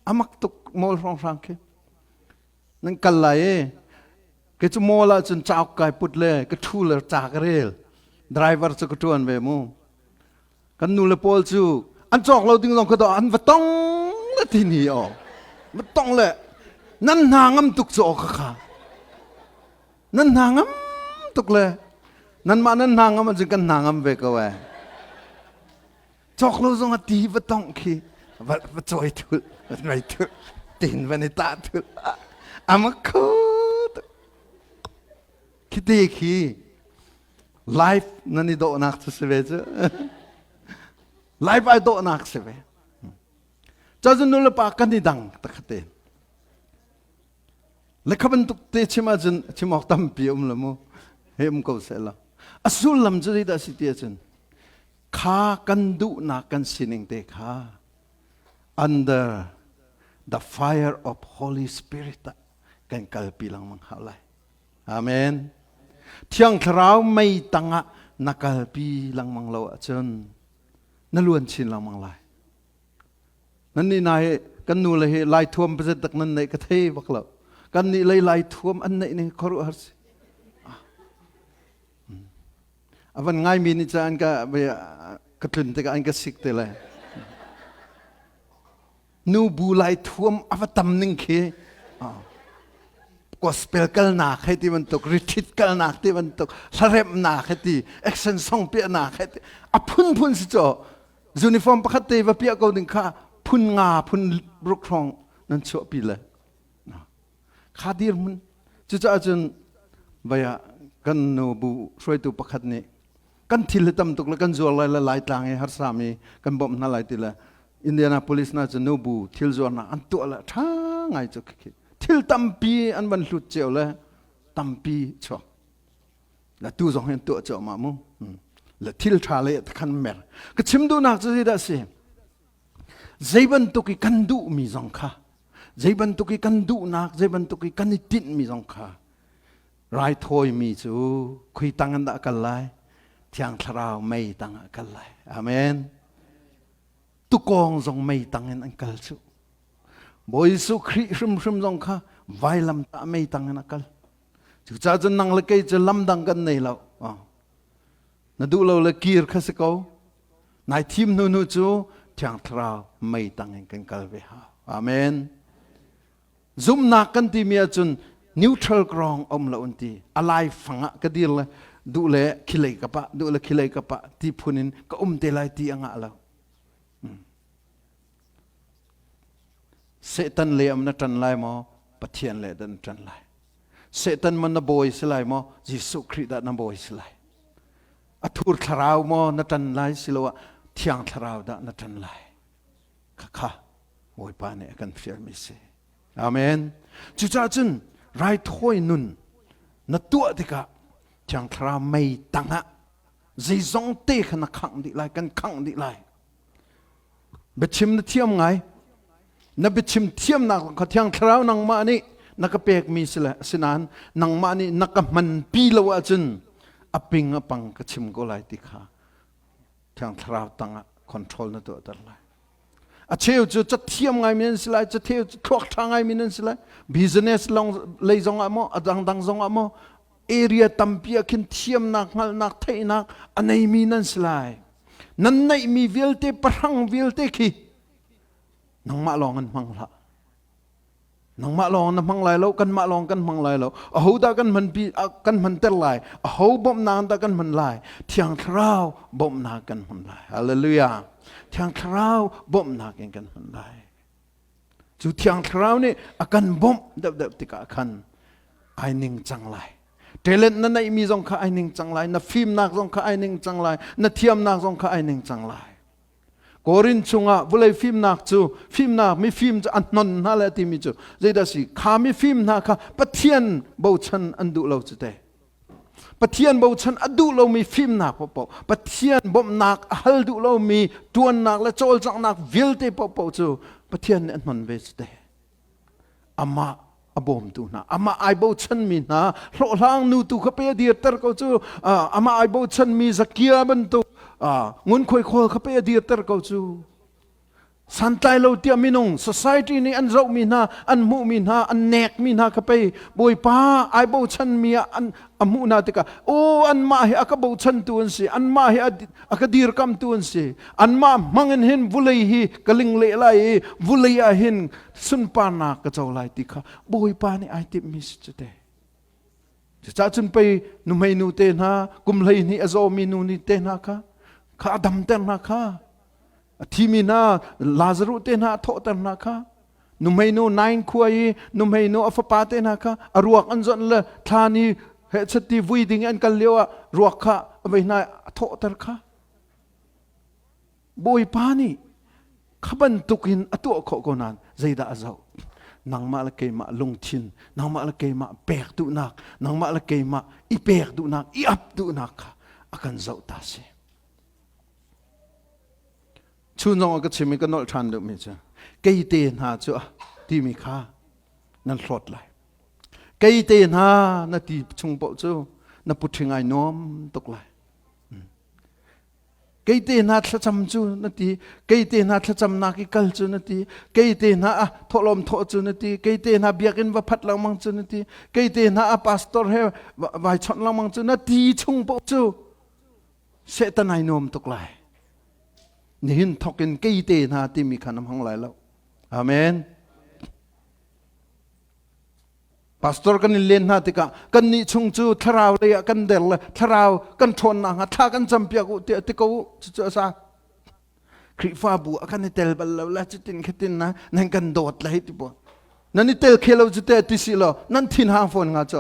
amak tuk mall hrawnghrang khi nan kal lai i kei cu mall ah cun cauk kai put le ka ṭhu le ca ka rel driver cu ka ṭuan ve mu kan nu le pawl cu an cawk lo ding zong kha an va tong le ti ni aw va tong le nan hna ngam tuk cu aw kha kha Nan hna ngam tuk le nanmah nan hna ngam ahcun kan hna ngam ve ko ee. Cawk lo zong a ti va tongh khi va va cawi thul va mei thul tin van i tah thul ama kho tuk. Khi te khi life nan i dawhnak cu si ve cu. Life ai dawhnak si ve. Cazun nu le pa kan i dang takhat Le kha bantuk te chim ahcun chim awk tampi um lo mu. He um ko seh law. A sullam cu zeidah si ti ahcun kha kan duhnak kan sining te kha under the fire of Holy Spirit ah kan kalpi lengmang hau lai. Amen. Thiang Thlarau mei tangah na kalpi lengmang lo ahcun na luan chin lengmang lai. Nan nih na hi kan nu le hi lai thuam pazet tak nan neih ka thei bak lo. Kan nih lei lai thuam an neih ning khuaruah har si. A van ngai mi nih cun ka ka tlun tikah an ka sik te lai. Nu bu lai thuam a va tam ning khi gospel kalnak hei ti bantuk retreat kalnak ti bantuk hlaremnak hei ti action song piahnak hei ti a phunphun si cu Uniform pakhat te va piah ko ding kha phun nga phun ruk hrawng nan chuahpi le kha dirhmun cucaah cun vaya kan nu bu hruaitu pakhat nih kan thil hi tam tuk le kan zuar lai le laitlang i harsa mi kan bawmh hna lai ti le Indianapolis na cu nu bu thil zuarnak an tuah le tha ngai cu khi thil tampi an van hlut cio le tampi chuak La tu zong hin tuah cuahmah mu. Le thil ṭha lei ah khan mer. Ka chim duhnak cu zeidah a si? Zei bantuk i kan duhmi zong kha, zei bantuk i kan duhnak, zei bantuk i kan i tinhmi zong kha raithawimi cu khui tang in dah kal lai? Thiang Thlarau mei tang ah kal lai. Amen. Tukawng zong mei tang in an kal cu. Bawi Jesuh Khrih hrimhrim zong kha vailam tah mei tang in a kal. Cucaah cun nang le kei cu lam dang kan nei lo. Na duh lo le kir kha si ko. Nai thim hnu hnu cu Thiang Thlarau mei tang in kan kal ve hau. Amen. Zumnak kan timi ahcun neutral ground um lo an ti. A lai fang ah ka dir le duh le khilei ka pah, duh le khilei ka pah ti phun in ka um te lai ti a ngah lo. Satan le am na ṭan lai maw? Pathian le dah na ṭan lai? Satan maw na bawi si lai maw? Jesuh Khrih dah na bawi si lai? A thur thlarau maw na ṭan lai siloah Thiang Thlarau dah na ṭan lai? Khakha Bawipa nih a kan fialmi si. Amen. Cucaah cun raithawi nun na tuah tikah Thiang Thlarau mei tangah zeizong te kha na khangh dih lai, kan khangh dih lai. Biachim na thiam ngai. Na biachim thiamnak kha Thiang Thlarau nangmah nih na ka pekmi si le asinain nangmah nih na ka hmanpi lo ahcun a ping a pang ka chim ko lai ti kha Thiang Thlarau tangah Control na tuahter lai. A cheu cu cathiam ngaimi nan si lai, cheu cu thluak ṭha ngaimi nan si lai. Business long lei zong ah maw, a dangdang zong ah maw, area tampi ah khin thiamnak, hngalhnak, theihnak a neimi nan si lai. Nan neihmi vialte, pahrang vialte khi nangmah lawng an hmang hlah. Nangmah lawng na hmang lai lo, kanmah lawng kan hmang lai lo. Aho dah kan hmanpi kan hmanter lai? Aho bawmhnak dah kan hman lai? Thiang Thlarau bawmhnak kan hman lai. Hallelujah. Thiang Thlarau bawmhnak in kan hman lai. Cu Thiang Thlarau nih a kan bawmh deuhdeuh tikah khan ai ning cang lai. Talent na neihmi zong kha ai ning cang lai, na fimnak zong kha ai ning cang lai, na thiamnak zong kha ai ning cang lai. Korin chungah vulei fimnak cu fimnak mifim cu a hnon hna le timi cu zeidah si kha mifim hna kha Pathian bochan an duh lo cu te. Pathian bochan a duh lomi fimnak paohpaoh Pathian bawmhnak a hal duh lomi tuannak le cawlcanghnak vialte paohpaoh cu Pathian nih a hnon ve cu te. Amah a bawmtu hna amah ai bochanmi hna hlawhhlang nu tu kha pe a dirter ko cu amah ai bochanmi Zakia bantuk ngunkhuai khawl kha pe a dirter ko cu santlai lo tiah minung society nih an zohmi hna an hmuhmi hna an nekmi hna kha pei bawipa ai bochanmi ah an a hmuh hna tikah aw anmah hi a ka bochantu an si anmah hi a ka dirkamtu an si anmah hmang in hin vulei hi ka ling leh lai i vulei ah hin sunparnak ka co lai ti kha Bawipa nih ai timhmi si cu te. Cucaah cun pei nuhmei nu te hna kum 12 a zawmi nu ni te hna kha kha a damter hna kha a thimi hna Lazaruh te hna a thawhter hna kha nuhmei nu nain khua i nuhmei nu a fapa te hna kha a ruak an zonh le thlan i hehchatti vui ding an kal lio ah ruak kha a vei hna a thawhter kha Bawipa nih kha bantukin a tuah khawh ko nain zeidah a zoh? Nangmah le keimah lungthin, nangmah le keimah pek duhnak, nangmah le keimah i pek duhnak, i ap duhnak kha a kan zoh ta si. Chun zong a ka chim i ka nolh ṭhan duhmi cu kei te hna cu timi kha nan hlawt lai. Kei te hna na ti chung paoh cu na puṭhing ai nuam tuk lai. Kei te hna thlacam cu na ti, kei te hna thlacamnak i kal cu na ti, kei te hna a thawhlawm thawh cu na ti, kei te hna biakinn va phat lengmang cu na ti, kei te hna a pastor he vai chawnh lengmang cu na ti chung paoh cu Satan ai nuam tuk lai. Nihin thawk in kei te hna timi kha na hmang lai lo. Amen. Pastor kan in len hna tikah kan nih chung cu thlarau lei ah kan der le thlarau kan ṭhawnnak hnga thla kan campiak u tiah ti ko u cucu a sa. Khrihfabu a kan i tel bal lo le cutin khatin na nan kan dawt le hei ti pawl. Nan i tel khe lo cu te ti si lo nan thin hang fawn nga cu.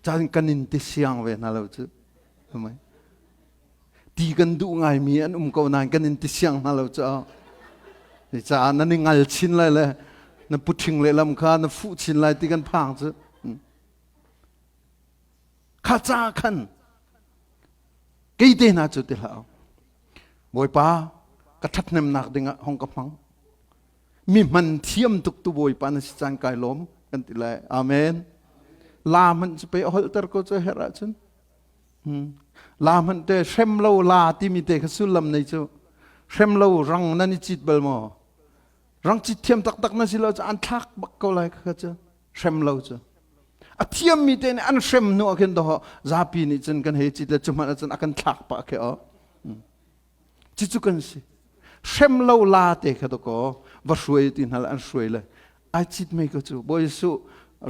Caan kan in ti siang ve hna lo cu. Ti kan duh ngaimi an um ko nain kan in ti siang hna lo cu. Caah nan i ngal chin lai le na puṭhing lehlam kha na fuh chin lai ti kan phang cu. Kha ca khan kei te hna cu ti hlah. Bawipa ka ṭhathnemnak dingah hong ka hmang. Mi hman thiam tuk tu Bawipa na si caan kai lawm kan ti lai. Amen. La hmanh cu pei a holhter ko cu herh ahcun. La hmanh te hrem lo la timi te kha sullam nei cu hrem lo rang nan i cit bal maw? Rang cit thiam taktak na si lo cu an thlak bak ko lai kha cu hrem lo cu. A thiammi te nih an hrem hnu ah khin doh zapi nih cun kan hei cit le cu hmanh ah cun a kan thlak pah khi o. Cucu kan si. Hrem lo la te kha dakaw va hruai ti hna le an hruai le ai cit mei ko cu Bawi Jesuh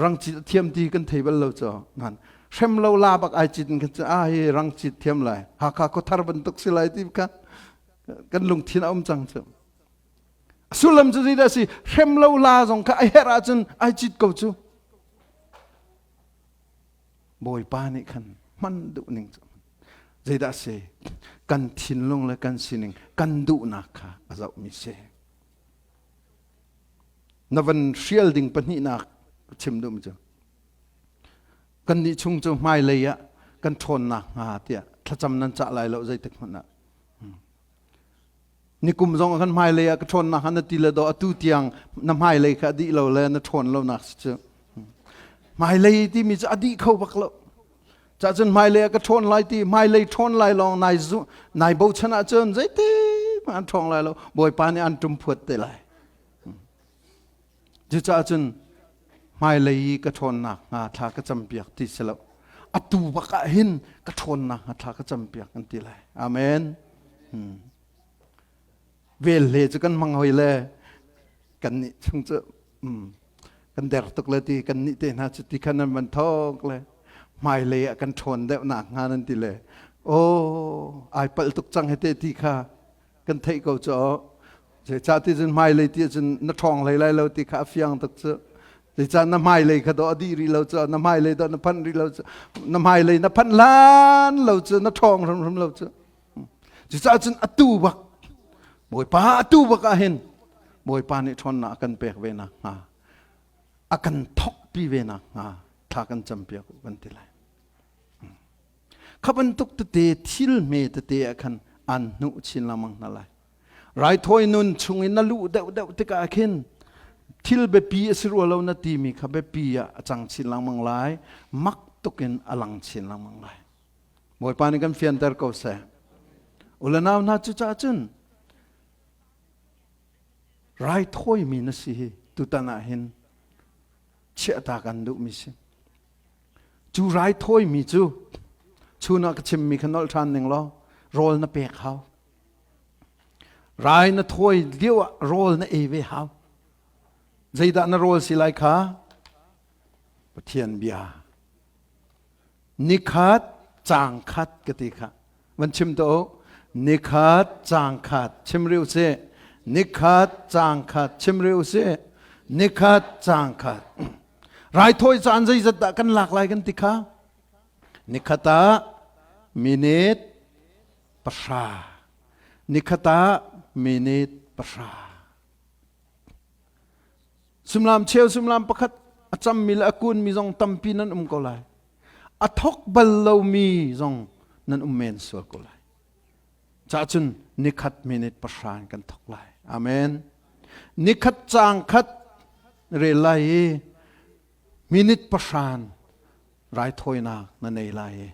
rang cit a thiam ti kan thei bal lo cu nan hrem lo la bak ai cit in kan cu ah hi rang cit thiam lai Hakha khuathar bantuk si lai ti kha kan lungthin a um cang cu a sullam cu zeidah si hrem lo la zong kha a herh ahcun ai cit ko cu Bawipa nih khan hman duh ning cu zeidah si kan thinlung le kan sining kan duhnak kha a zohmi si na van hrial ding pahnihnak chim duhmi cu kannih chung cu hmailei ah kan ṭhawnnak hnga tiah thlacam nan cah lai lo zeitik hmanh ah nikum zong kan hmailei ah ka ṭhawnnak hnga na ti le do atu tiang na hmailei kha a dih lo le na ṭhawn lonak si cu hmailei timi cu a dih kho bak lo. Cahcun hmailei ah ka ṭhawn lai ti hmailei ṭhawn lai lawng nai zu nai bochan ahcun zeiti hmanh an ṭhawng lai lo. Bawipa nih an ṭum phuat te lai. Cucaah cun hmailei i ka ṭhawnnak hnga thla ka campiak ti si lo. Atu bak ah hin ka ṭhawnnak hnga thla ka campiak kan ti lai. Amen. Hmm. Vel hle cu kan hmang hoi le kan nih chung cu kan der tuk le ti kan nih te hna cu ti khan nan van thawk le hmailei ah kan ṭhawn deuh nak hnga nan ti le aw ai palh tuk cang he te ti kha kan theih ko cu zeicah ti cun hmailei ti cun na ṭhawng hlei lai lo ti kha a fiang tuk cu zeicah na hmailei kha dawh a dih rih lo cu na hmailei dawh na phanh rih lo cu na hmailei na phanh hlan lo cu na ṭhawng hrimhrim lo cu Cucaah cun atu bak Bawipa atu bak ah hin Bawipa nih ṭhawnnak a kan pek ve nakhnga a kan thawkpi ve nakhnga thla kan campiak u kan ti lai. Kha bantuk tete thil hme tete ah khan an hnuh chin lengmang hna lai. Raithawi nun chung in na luh deuhdeuh tikah khin thil biapi a si rua lo na timi kha biapi ah a cang chin lengmang lai, mak tukin a lang chin lengmang lai. Bawipa nih kan fianter ko seh. U le nau hna cucaah cun raithawimi na si hi tutan ah hin chiahta kan duhmi si. Cu raithawimi cu chun ah ka chimmi kha nolh ṭhan ning law rawl na pek hau. Rai na thawi lio ah rawl na ei ve hau. Zeidah na rawl si lai kha? Pathian bia. Nikhat caang khat ka ti kha. Van chim to u. Nikhat caang khat chim rih usih. Nikhat caang khat chim rih usih. Nikhat caang khat. Raithawi caan zeizat dah kan lak lai kan ti kha? Nikhat ah minute 0. Nikhat ah minute 0. Sumlam cheu sumlam pakhat a cammi le a kunmi zong tampi nan um ko lai. A thok bal lomi zong nan um men sual ko lai. Cah cun nikhat minute 0 in kan thok lai. Amen. Nikhat caang khat rel lai i minute 0 raithawinak na nei lai i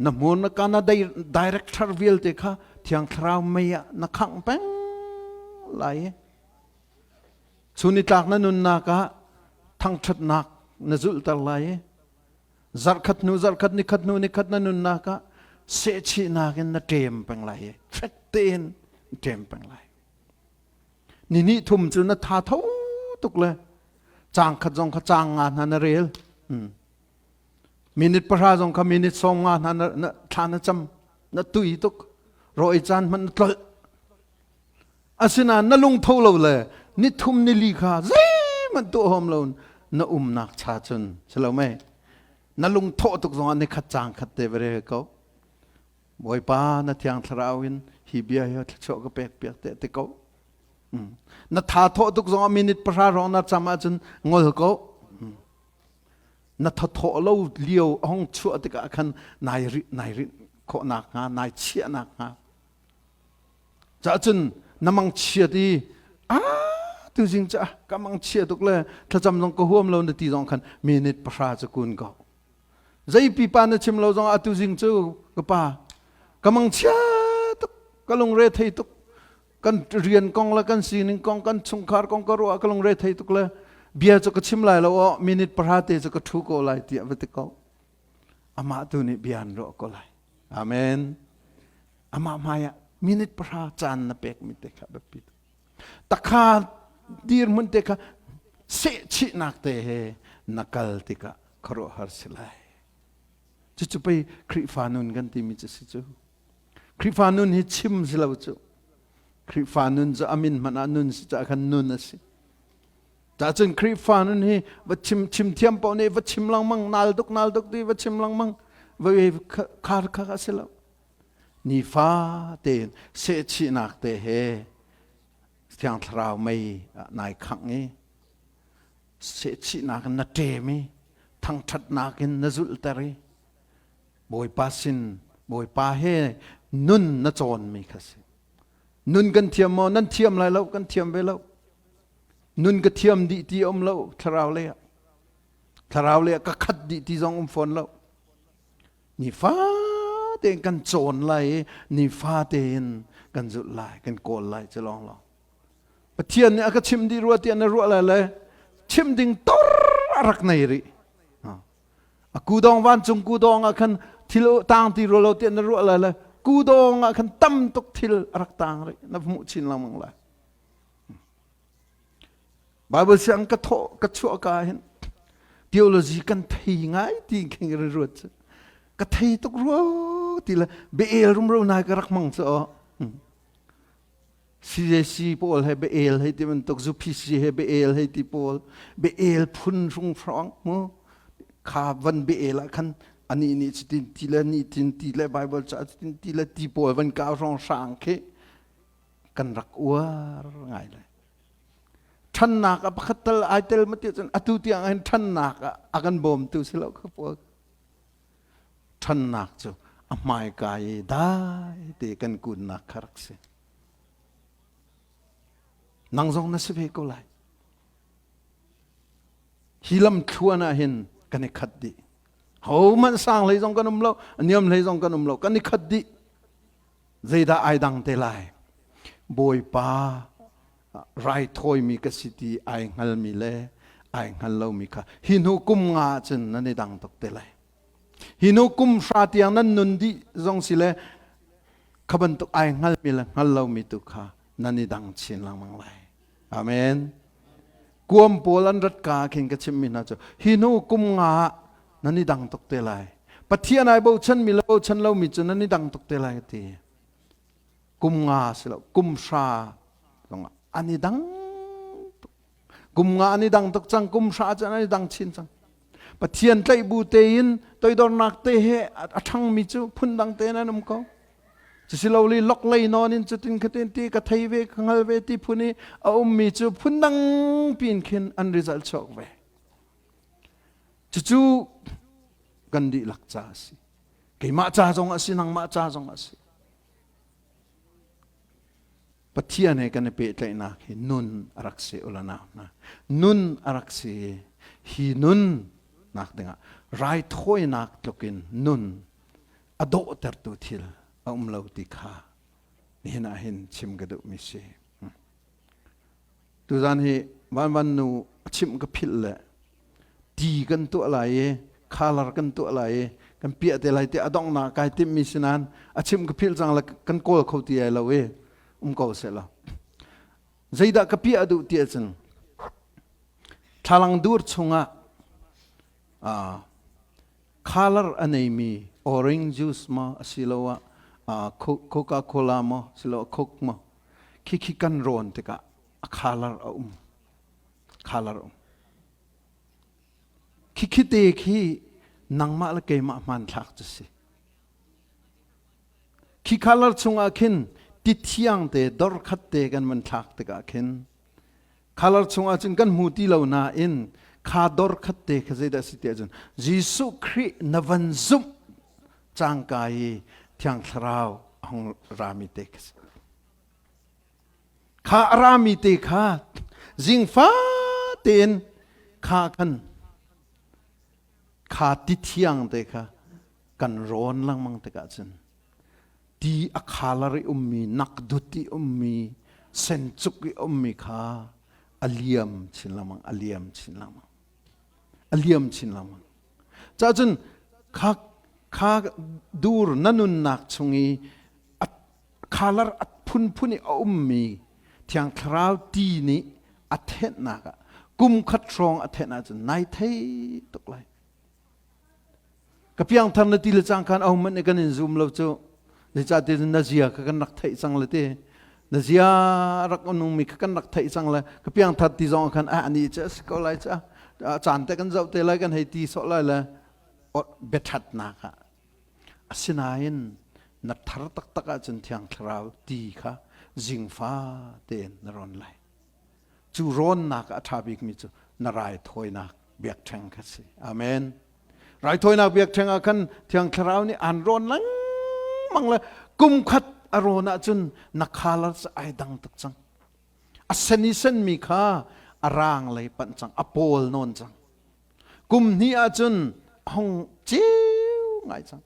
na hmun na ka na director vialte kha thiang thlarau mei ah na khangh peng lai i Chun i tlak na nunnak ah thangṭhatnak na zulhter lai i zarhkhat hnu zarhkhat nikhat hnu nikhat na nunnak ah sehchihnak in na ṭem peng lai i fek tein na ṭem peng lai. Ni hnih thum cu na tha tho tuk le caang khat zong kha caang nga hna na rel. Minute 0 zong kha minute 50 hna na thla na cam na tui tuk rawi caan hmanh na tlolh Asinain na lungtho lo le nithum nili kha zeihmanh tuah huam lo na umnak cha cun si lo mei na lungthawh tuk zongah nikhat caang khat te va rel ko. Bawipa na thiang thlarau in hi bia hi thluachuah ka pek piak te ti ko. Na tha thawh tuk zongah minute 0 hrawng na cam ahcun ngol ko. Na thathawh lo lio a hong chuah tikah khan nai rih nai rinh khawhnak hnga nai chiahnak hnga Cah cun na mangchiat i a tuzing cu ka mangchia tuk le thlacam zong ka huam lo na ti zong khan minute 0 cu kun ko. Zei pipa na chim lo zong ah tuzing cu ka pa ka mangchia tuk ka lungre thei tuk kan rian kong le kan sining kong kan chungkhar kong ka ruah ka lungre thei tuk le bia cu ka chim lai lo aw minute 0 te cu ka thu ko lai tiah va ti ko. Amah tu nih bia an ruah ko lai. Amen. Amah hmaiah minute 0 caan na pekmi te kha biapi tuk. Takha dirhmun te kha sehchihnak te he na kal tikah khuaruahhar si lai. Cucu pei Khrihfa nun kan timi cu si cu. Khrihfa nun hi chim si lo cu. Khrihfa nun cu a min hmanh ah nun si caah khan nun a si. Cahcun Khrihfa nun hi va chim chim thiam paoh nih va chim lengmang nal duk nal duk ti va chim lengmang va khar kha a si lo. Nifa tein sehchihnak te he Thiang Thlarau mei ah nai khangh i sehchihnak in na ṭem i thangṭhatnak in na zulhter i Bawipa sin Bawipa he nun na cawnmi kha si. Nun kan thiam maw? Nan thiam lai lo, kan thiam ve lo. Nun ka thiam dih ti um lo thlarau lei ah. Thlarau lei ah ka khat dih ti zong um fawn lo. Nifa tein kan cawn lai i nifa tein kan zulh lai, kan kawl lai cu lawng lawng. Pathian nih a ka chim dih rua tiah na ruah lai le chim ding tor a rak nei rih. A kudawng vancung kudawng ah khan thil tang ti rua lo tiah na ruah lai le kudawng ah khan tam tuk thil a rak tang rih na hmuh chin lengmang lai. Bible siang ka thawh ka chuah ka hin theology kan thei ngai ti khin ka ruat cu ka thei tuk rua ti le beel rumro nai ka rak mang cu aw CJC pawl he beel hei ti bantuk ZUPC he beel hei ti pawl beel phun hrung hrawng mu kha van beel ah khan ani nih cutin ti le ni tin ti le Bible ca cutin ti le ti pawl van kau hrawng hrang khi kan rak uar ngai le ṭhannak ah pakhat tal ai tel ma ti cun atu tiang hin ṭhannak ah a kan bawmtu si lo kha pawl ṭhannak cu a hmaika i dai te kan kunnak kha rak si nang zong na si ve ko lai hi lam thluan ah hin kan i khat dih ho hmanh sang hlei zong kan um lo niam hlei zong kan um lo kan i khat dih Zeidah ai dang te lai? Bawipa raithawimi ka si ti ai hngalmi le ai hngal lomi kha hi hnu kum nga cun nan i dang tuk te lai. Hi hnu kum hra tiang nan nun dih zong si le kha bantuk ai hngalmi le hngal lomi tu kha nan i dang chin lengmang lai. Amen. Kuam pawl an rat ka khin ka chimmi hna cu hi hnu kum nga ah nan i dang tuk te lai. Pathian ai bochan mi le bochan lomi cu nan i dang tuk te lai ti. Kum nga si lo, kum hra zong ah an i dang tuk. Kum nga an i dang tuk cang, kum hra cu an i dang chin cang. Pathian tlaih bu tein toidornak te he a ṭhangmi cu phundang tein an um ko. Cusiloli lok lei nawn in cutin khatin ti ka thei ve ka hngal ve ti phun i a ummi cu phundang piin khin an result chuak ve. Cucu kan dihlak ca a si. Keimah ca zong a si, nangmah ca zong a si. Pathian he kan i pehtlaihnak hi nun a rak si ula nau hna. Nun a rak si. Hi nun nak dingah raithawinak tlukin nun a dawhtertu thil a um lo ti kha nihin ah hin chim ka duhmi si. Tuzan hi vanvan nu a chimh ka philh le ti kan tuah lai i khalar kan tuah lai i kan piah te lai ti a donghnak kai timhmi si nain a chimh ka philh cang le kan kawl kho ti ai lo i um ko seh law. Zeidah ka piah duh ti ahcun thlalang dur chungah color a neimi orange juice maw asiloah Coca-Cola maw asiloah Coke maw khikhi kan rawn tikah a color a um color a um khikhi te khi nangmah le keimah hmanthlak cu si khi color chungah khin ti thiang te dor khat te kan van thlak tikah khin Color chungah cun kan hmu ti lo nain kha dor khat te kha zeidah si tiah cun Jesuh Khrih na van zumh cangka i Thiang Thlarau a hung rami te kha si. Kha a rami te kha zingfa tein kha khan kha ti thiang te kha kan rawn lengmang tikah cun ti a khalar i ummi nakdut i ummi sencuk i ummi kha a liam chin lengmang a liam chin lengmang a liam chin lengmang cahcun kha kha dur na nunnak chung i a khalar a phunphun i a ummi thiang thlarau ti nih a thenhnak ah kum khat hrawng a thenh ahcun nai thei tuk lai Ka piangthar na ti le cang khan ahohmanh nih kan in zum lo cu. Zeicahtiah na zia kha kan rak theih cang le ti. Na zia rak nungmi kha kan rak theih cang le ka piangthar ti zong khan ah ani cu a si ko lai cu caan te kan zoh te lai kan hei ti sawh lai le biaṭhatnak ah. Asinain na thar taktak ahcun Thiang Thlarau ti kha zingfa tein na rawn lai. Cu rawnnak a ṭha bikmi cu na raithawinak biakṭheng kha si. Amen. Raithawinak biakṭheng ah khan Thiang Thlarau nih aan rawn lengmang le kum khat a rawn ahcun na khalar cu ai dang tuk cang. A sen i senmi kha a raang lei panh cang, a pawl nawn cang. Kum hnih ahcun a hung ceu ngai cang.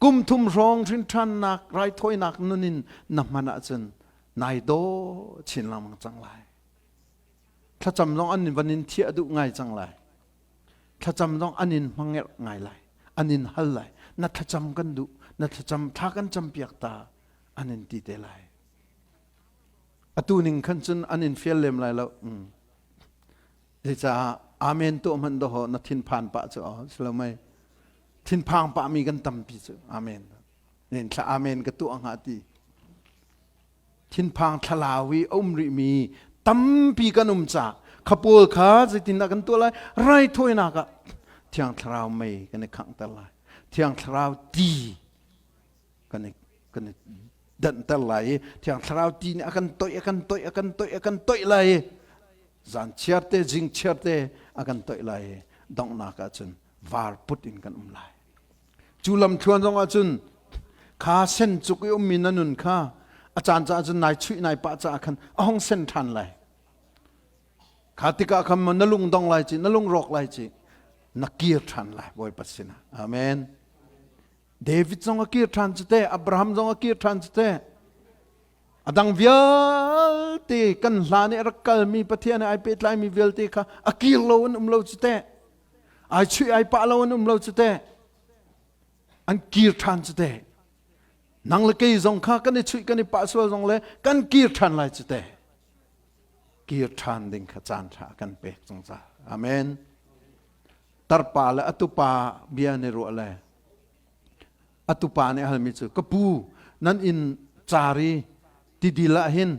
Kum thum hrawng hrinṭhannak raithawinak nun in na hman ahcun nai daw chin lengmang cang lai. Thlacam zong an van in thiah duh ngai cang lai. Thlacam zong an in hmangerh ngai lai. An in hal lai. Na thlacam kan duh. Na thlacam thla kan campiak ta an in ti te lai. Atu ning khan cun an in fial lem lai lo. Mm. Zecaah amen tuah hmanh dawh na thinphan pah cu si lo mei. Thinphang pah mi kan tampi cu amen. Nen thla amen ka tuah hnga ti. Thinphang thlalau i a um rih mi tampi kan um ca khapawl kha zeitindah kan tuah lai raithawinak ah thiang thlarau mei kan i khanghter lai thiang thlarau ti kan i kan i danhter lai i thiang thlarau ti nih a kan toih a kan toih a kan toih a kan toih lai i zan chiar te zing chiar te a kan toih lai i donghnak ah cun var put in kan um lai cu lamthluan zong ah cun kha sen cuk i ummi na nun kha a caan caah cun nai chuih nai pah caah khan a hong sen ṭhan lai kha tikah khan na lung dong lai ci na lung rawk lai ci na kir ṭhan lai Bawipa sinah amen David zong a kir ṭhan cu te Abraham zong a kir ṭhan cu te a dang vialte kan hlan i a rak kalmi Pathian he ai pehtlaimi vialte kha a kir lo an um lo cu te ai chuih ai pah lo an um lo cu te an kir ṭhan cu te nang le kei zong kha kan i chuih kan i pah sual zong le kan kir ṭhan lai cu te kir ṭhan ding kha caan ṭha kan pek zungzal amen tarpa le atupa bia ni ruah le atupa nih halmi cu ka pu nan inn cari tidil ah hin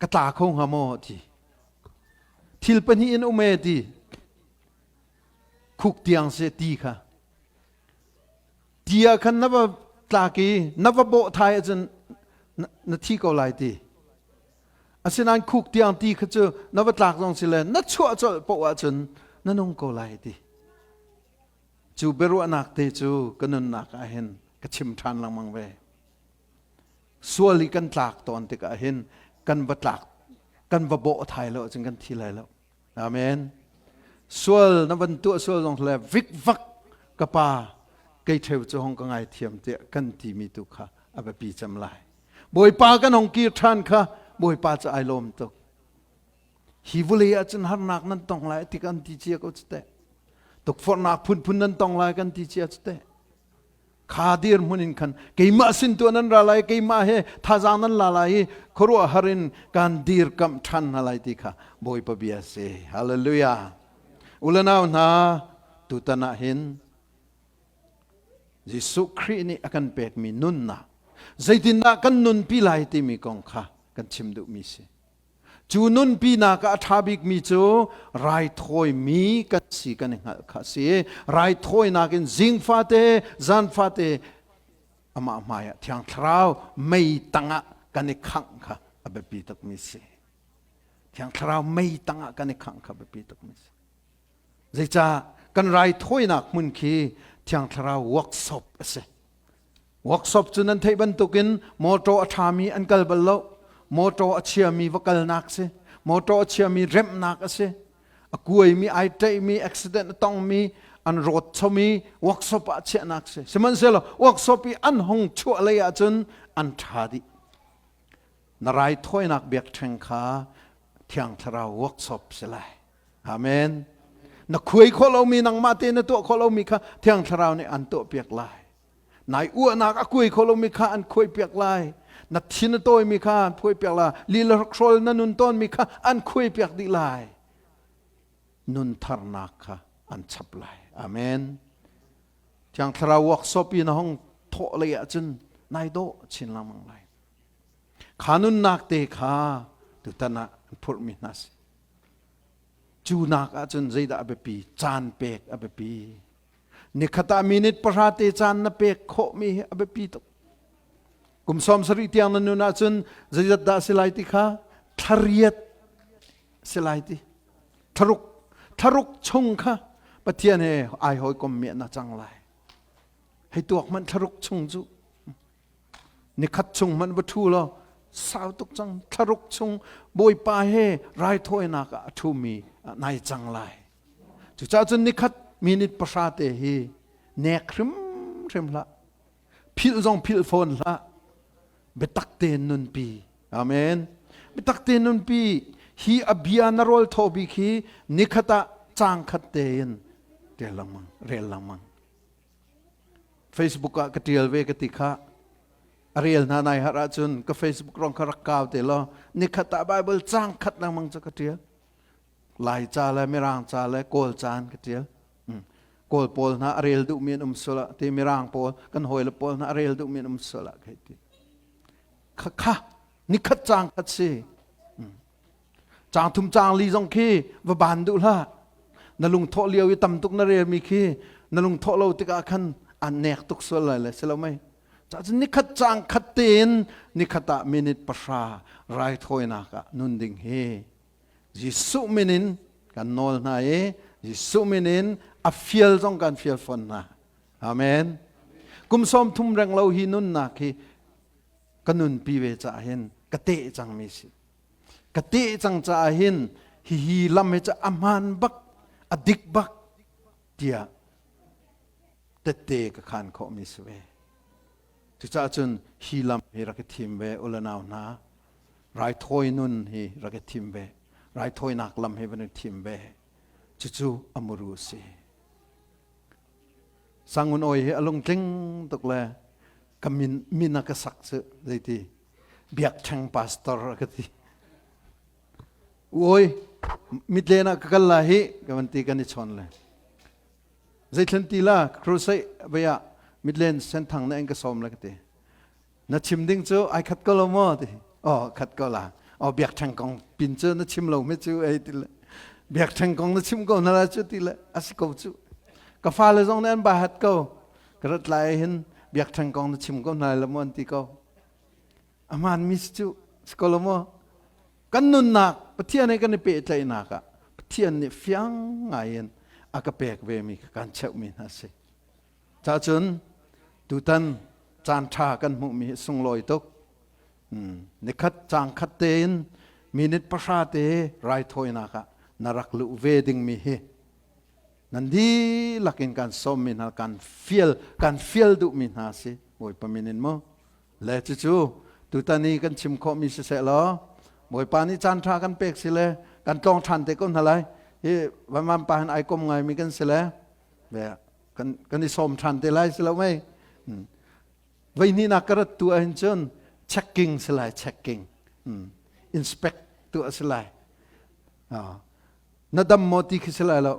ka tla kho hnga maw ti thil pahnih in um e ti khuk tiang se ti kha ti ah khan na va tlak i na va bawh thai ahcun na thi ko lai ti asinain khuk tiang ti kha cu na va tlak zong si le na chuah colh poh ahcun na nung ko lai ti cu biaruahnak te cu ka nunnak ah hin ka chim ṭhan lengmang ve Sual i kan tlak tawn tikah hin kan va tlak kan va bawh thai lo ahcun kan thi lai lo. Amen. Sual na van tuah sual zong le vikvak ka pa kei theu cu hong ka ngai thiam tiah kan timi tu kha a biapi cem lai. Bawipa kan hong kir ṭhan kha Bawipa cu ai lawm tuk. Hi vulei ahcun harnak nan tong lai ti kan ti cia ko cu teh. Tukforhnak phunphun nan tong lai kan ti cia cu teh. Kha dirhmun in khan keimah sin tu nan ra lai keimah he thazaang nan la lai i khuaruahhar in kan dirkamh ṭhan hna lai ti kha Bawipa bia a si. Hallelujah. Ulanau hna tutan ah hin Jesuh Khrih nih a kan pekmi nunnak zeitindah kan nunpi lai timi kong kha kan chim duhmi si. Cu nunpinak ah a ṭha bikmi cu raithawimi kan si kan i hngalh kha a si. Raithawinak in zing fate, zan fate amah hmaiah Thiang Thlarau mei tangah kan i khangh kha a biapi tukmi a si. Thiang Thlarau mei tangah kan i khangh kha a biapi tukmi a si. Zeicah kan raithawinak hmun khi Thiang Thlarau workshop a si. Workshop cu nan theih bantukin motor a ṭhami an kal bal lo. Motor a chiami va kalnak si. Motor a chiami remhnak a si. A kuaimi, ai ṭaihmi, accident a tongmi, an rawt chomi workshop ah chiahnak si. Sihmanhsehlaw workshop i an hung chuah lei ahcun an ṭha dih. Na raithawinak biakṭheng kha Thiang Thlarau workshop si lai. Amen. Na khuai khawh lomi nangmah te na tuah khawh lomi kha Thiang Thlarau nih an tuahpiak lai. Nai uahnak a kuai kho lomi kha an khuaipiak lai. Na thin a tawimi kha an phuaipiak lai. Lila hrawl na nun tawnmi kha an khuaipiak dih lai. Nun tharnak kha an chap lai. Amen. Thiang Thlarau workshop i na hong thawh lei ahcun nai dawh chin lengmang lai. Kha nunnak te kha tutan ah an phurhmi hna si. Cu nak ahcun zeidah a biapi? Caan pek a biapi. Nikhat ah minute pahra te caan na pek khawhmi hi a biapi tuk. Kum 70 tiang na nun ahcun zeizat dah si lai ti kha thlariat si lai ti. Thlaruk thlaruk chung kha Pathian he ai hawikom mi na cang lai. Hei tuak hmanh thlaruk chung cu nikhat chung hmanh va ṭhu law sau tuk cang thlaruk chung Bawipa he raithawinak ah a ṭhumi nai cang lai. Cucaah cun nikhat minute pahra te hi nek hrimhrim. hrimhrim hlah. Philh zong philh fawn hlah. Biatak tein nunpi. Amen. Biatak tein nunpi. Hi a bia na rawl thaw bik hi nikhat ah caang khat tein rel lengmang, rel lengmang. Facebook ah ka tial ve ka ti kha. A rel hna nai har ahcun ka Facebook rong kha rak kau te law nikhat ah Bible caang khat lengmang cu ka tial. Lai ca le Mirang ca le Kawl ca an ka tial. Kawl pawl hna a rel duhmi an um sual ah ti Mirang pawl kan hawile pawl hna a rel duhmi an um sual ah kai ti. Kha kha nikhat caang khat si. Caang thum caang li zong khi va ban duh hlah. Na lungthawh lio i tam tuk na relmi khi na lungthawh lo tikah khan an nek tuk sual lai le si lo mei. Cacun nikhat caang khat tein nikhat ah minute 0 raithawinak ah nun ding hi Jesuh min in kan nawl hna i Jesuh min in a fial zong kan fial fawn hna. Amen. Kum 30 reng lo hi nunnak hi ka nunpi ve caah hin ka teh cangmi si. Ka teh cang caah hin hihi lam hi cu a hmaan bak, a dik bak tiah tette ka khan khawhmi si ve. Cucaah cun hi lam hi rak i thim ve u le nau hna. Raithawi nun hi rak i thim ve. Raithawinak lam hi van i thim ve. Cucu a muru a si. Sangun oi hi a lungtling tuk le ka min, min a ka sak cu zeiti biakṭheng pastor a ka ti. Oi mitlen ah ka kal la hi ka van ti kan i chawn le. Zeithlen ti la crusade vei ah Midland Senthang na in ka sawm la ka ti. Na chim ding cu ai khat ko lo maw ti. Oh khat ko la. Oh biakṭheng kong pin cu na chim lo mi cu ei ti le. Biakṭheng kong na chim ko na la cu ti le a si ko cu. Ka fale zong nih an ba hat ko. Ka rat lai hin biakṭheng kong na chim ko hna la maw an ti ko. Aman mi cu si ko lo maw? Kan nunnak Pathian he kan i pehtlaihnak ah Pathian nih fiang ngai in a ka pek vemi kan cheuhmi hna si. Cacun tutan caan ṭha kan hmuhmi hi sunglawi tuk. Nikhat caang khat tein minute 0 te raithawinak ah na rak luh ve dingmi hi nan dihlak in kan sawmmi hna kan fial kan fial duhmi hna si Bawipa min in mu. Le cucu tutan i kan chim khawhmi siseh law Bawipa nih caan ṭha kan pek si le kan tlawng ṭhan te ko hna lai. Hi vanvan pa hin ai kom ngaimi kan si le kan kan i sawm ṭhan te lai si lo mei. Voihnihnak ka rat tu ahhin cun checking si lai checking inspect tuah si lai. Na dam maw ti khi si lai lo.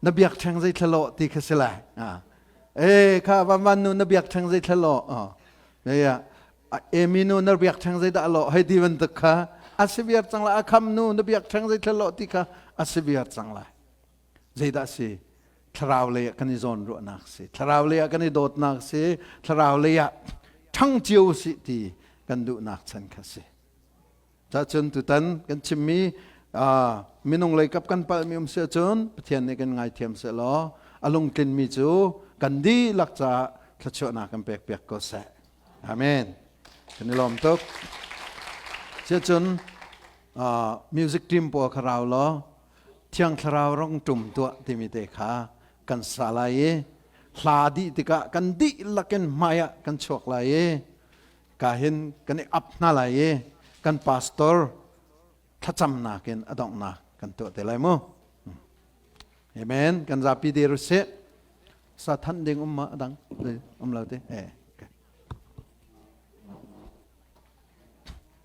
Na biakṭheng zei thla lawh ti khi si lai. E kha vanvan nu na biakṭheng zei thla lawh. Emi nu na biakṭheng zei dah lawh hei ti bantuk kha a si viar cang lai. A kham nu na biakṭheng zei thla lawh ti kha a si viar cang lai. Zeidah si? Thlarau lei ah kan i zawn ruahnak si. Thlarau lei ah kan i dawtnak si. Thlarau lei ah ṭhang cio si ti kan duhnak chan kha si. Cacun tutan kan chimmi minung lei kap kan palhmi um si ahcun Pathian nih kan ngaithiam sehlaw a lungtlinmi cu kan dihlak caah thluachuahnak kan pek piak ko seh. Amen. Kan i lawm tuk. Cun music team pawl kha rau law Thiang Thlarau rong ṭum tuah timi te kha kan sa lai i hla dih tikah kan dihlak in hmai ah kan chuak lai i ka hin kan i ap hna lai i kan pastor thlacamnak in a donghnak kan tuah te lai mu. Amen. Kan zapi dir usih. Sa than ding um ma dang um lo te. Eh.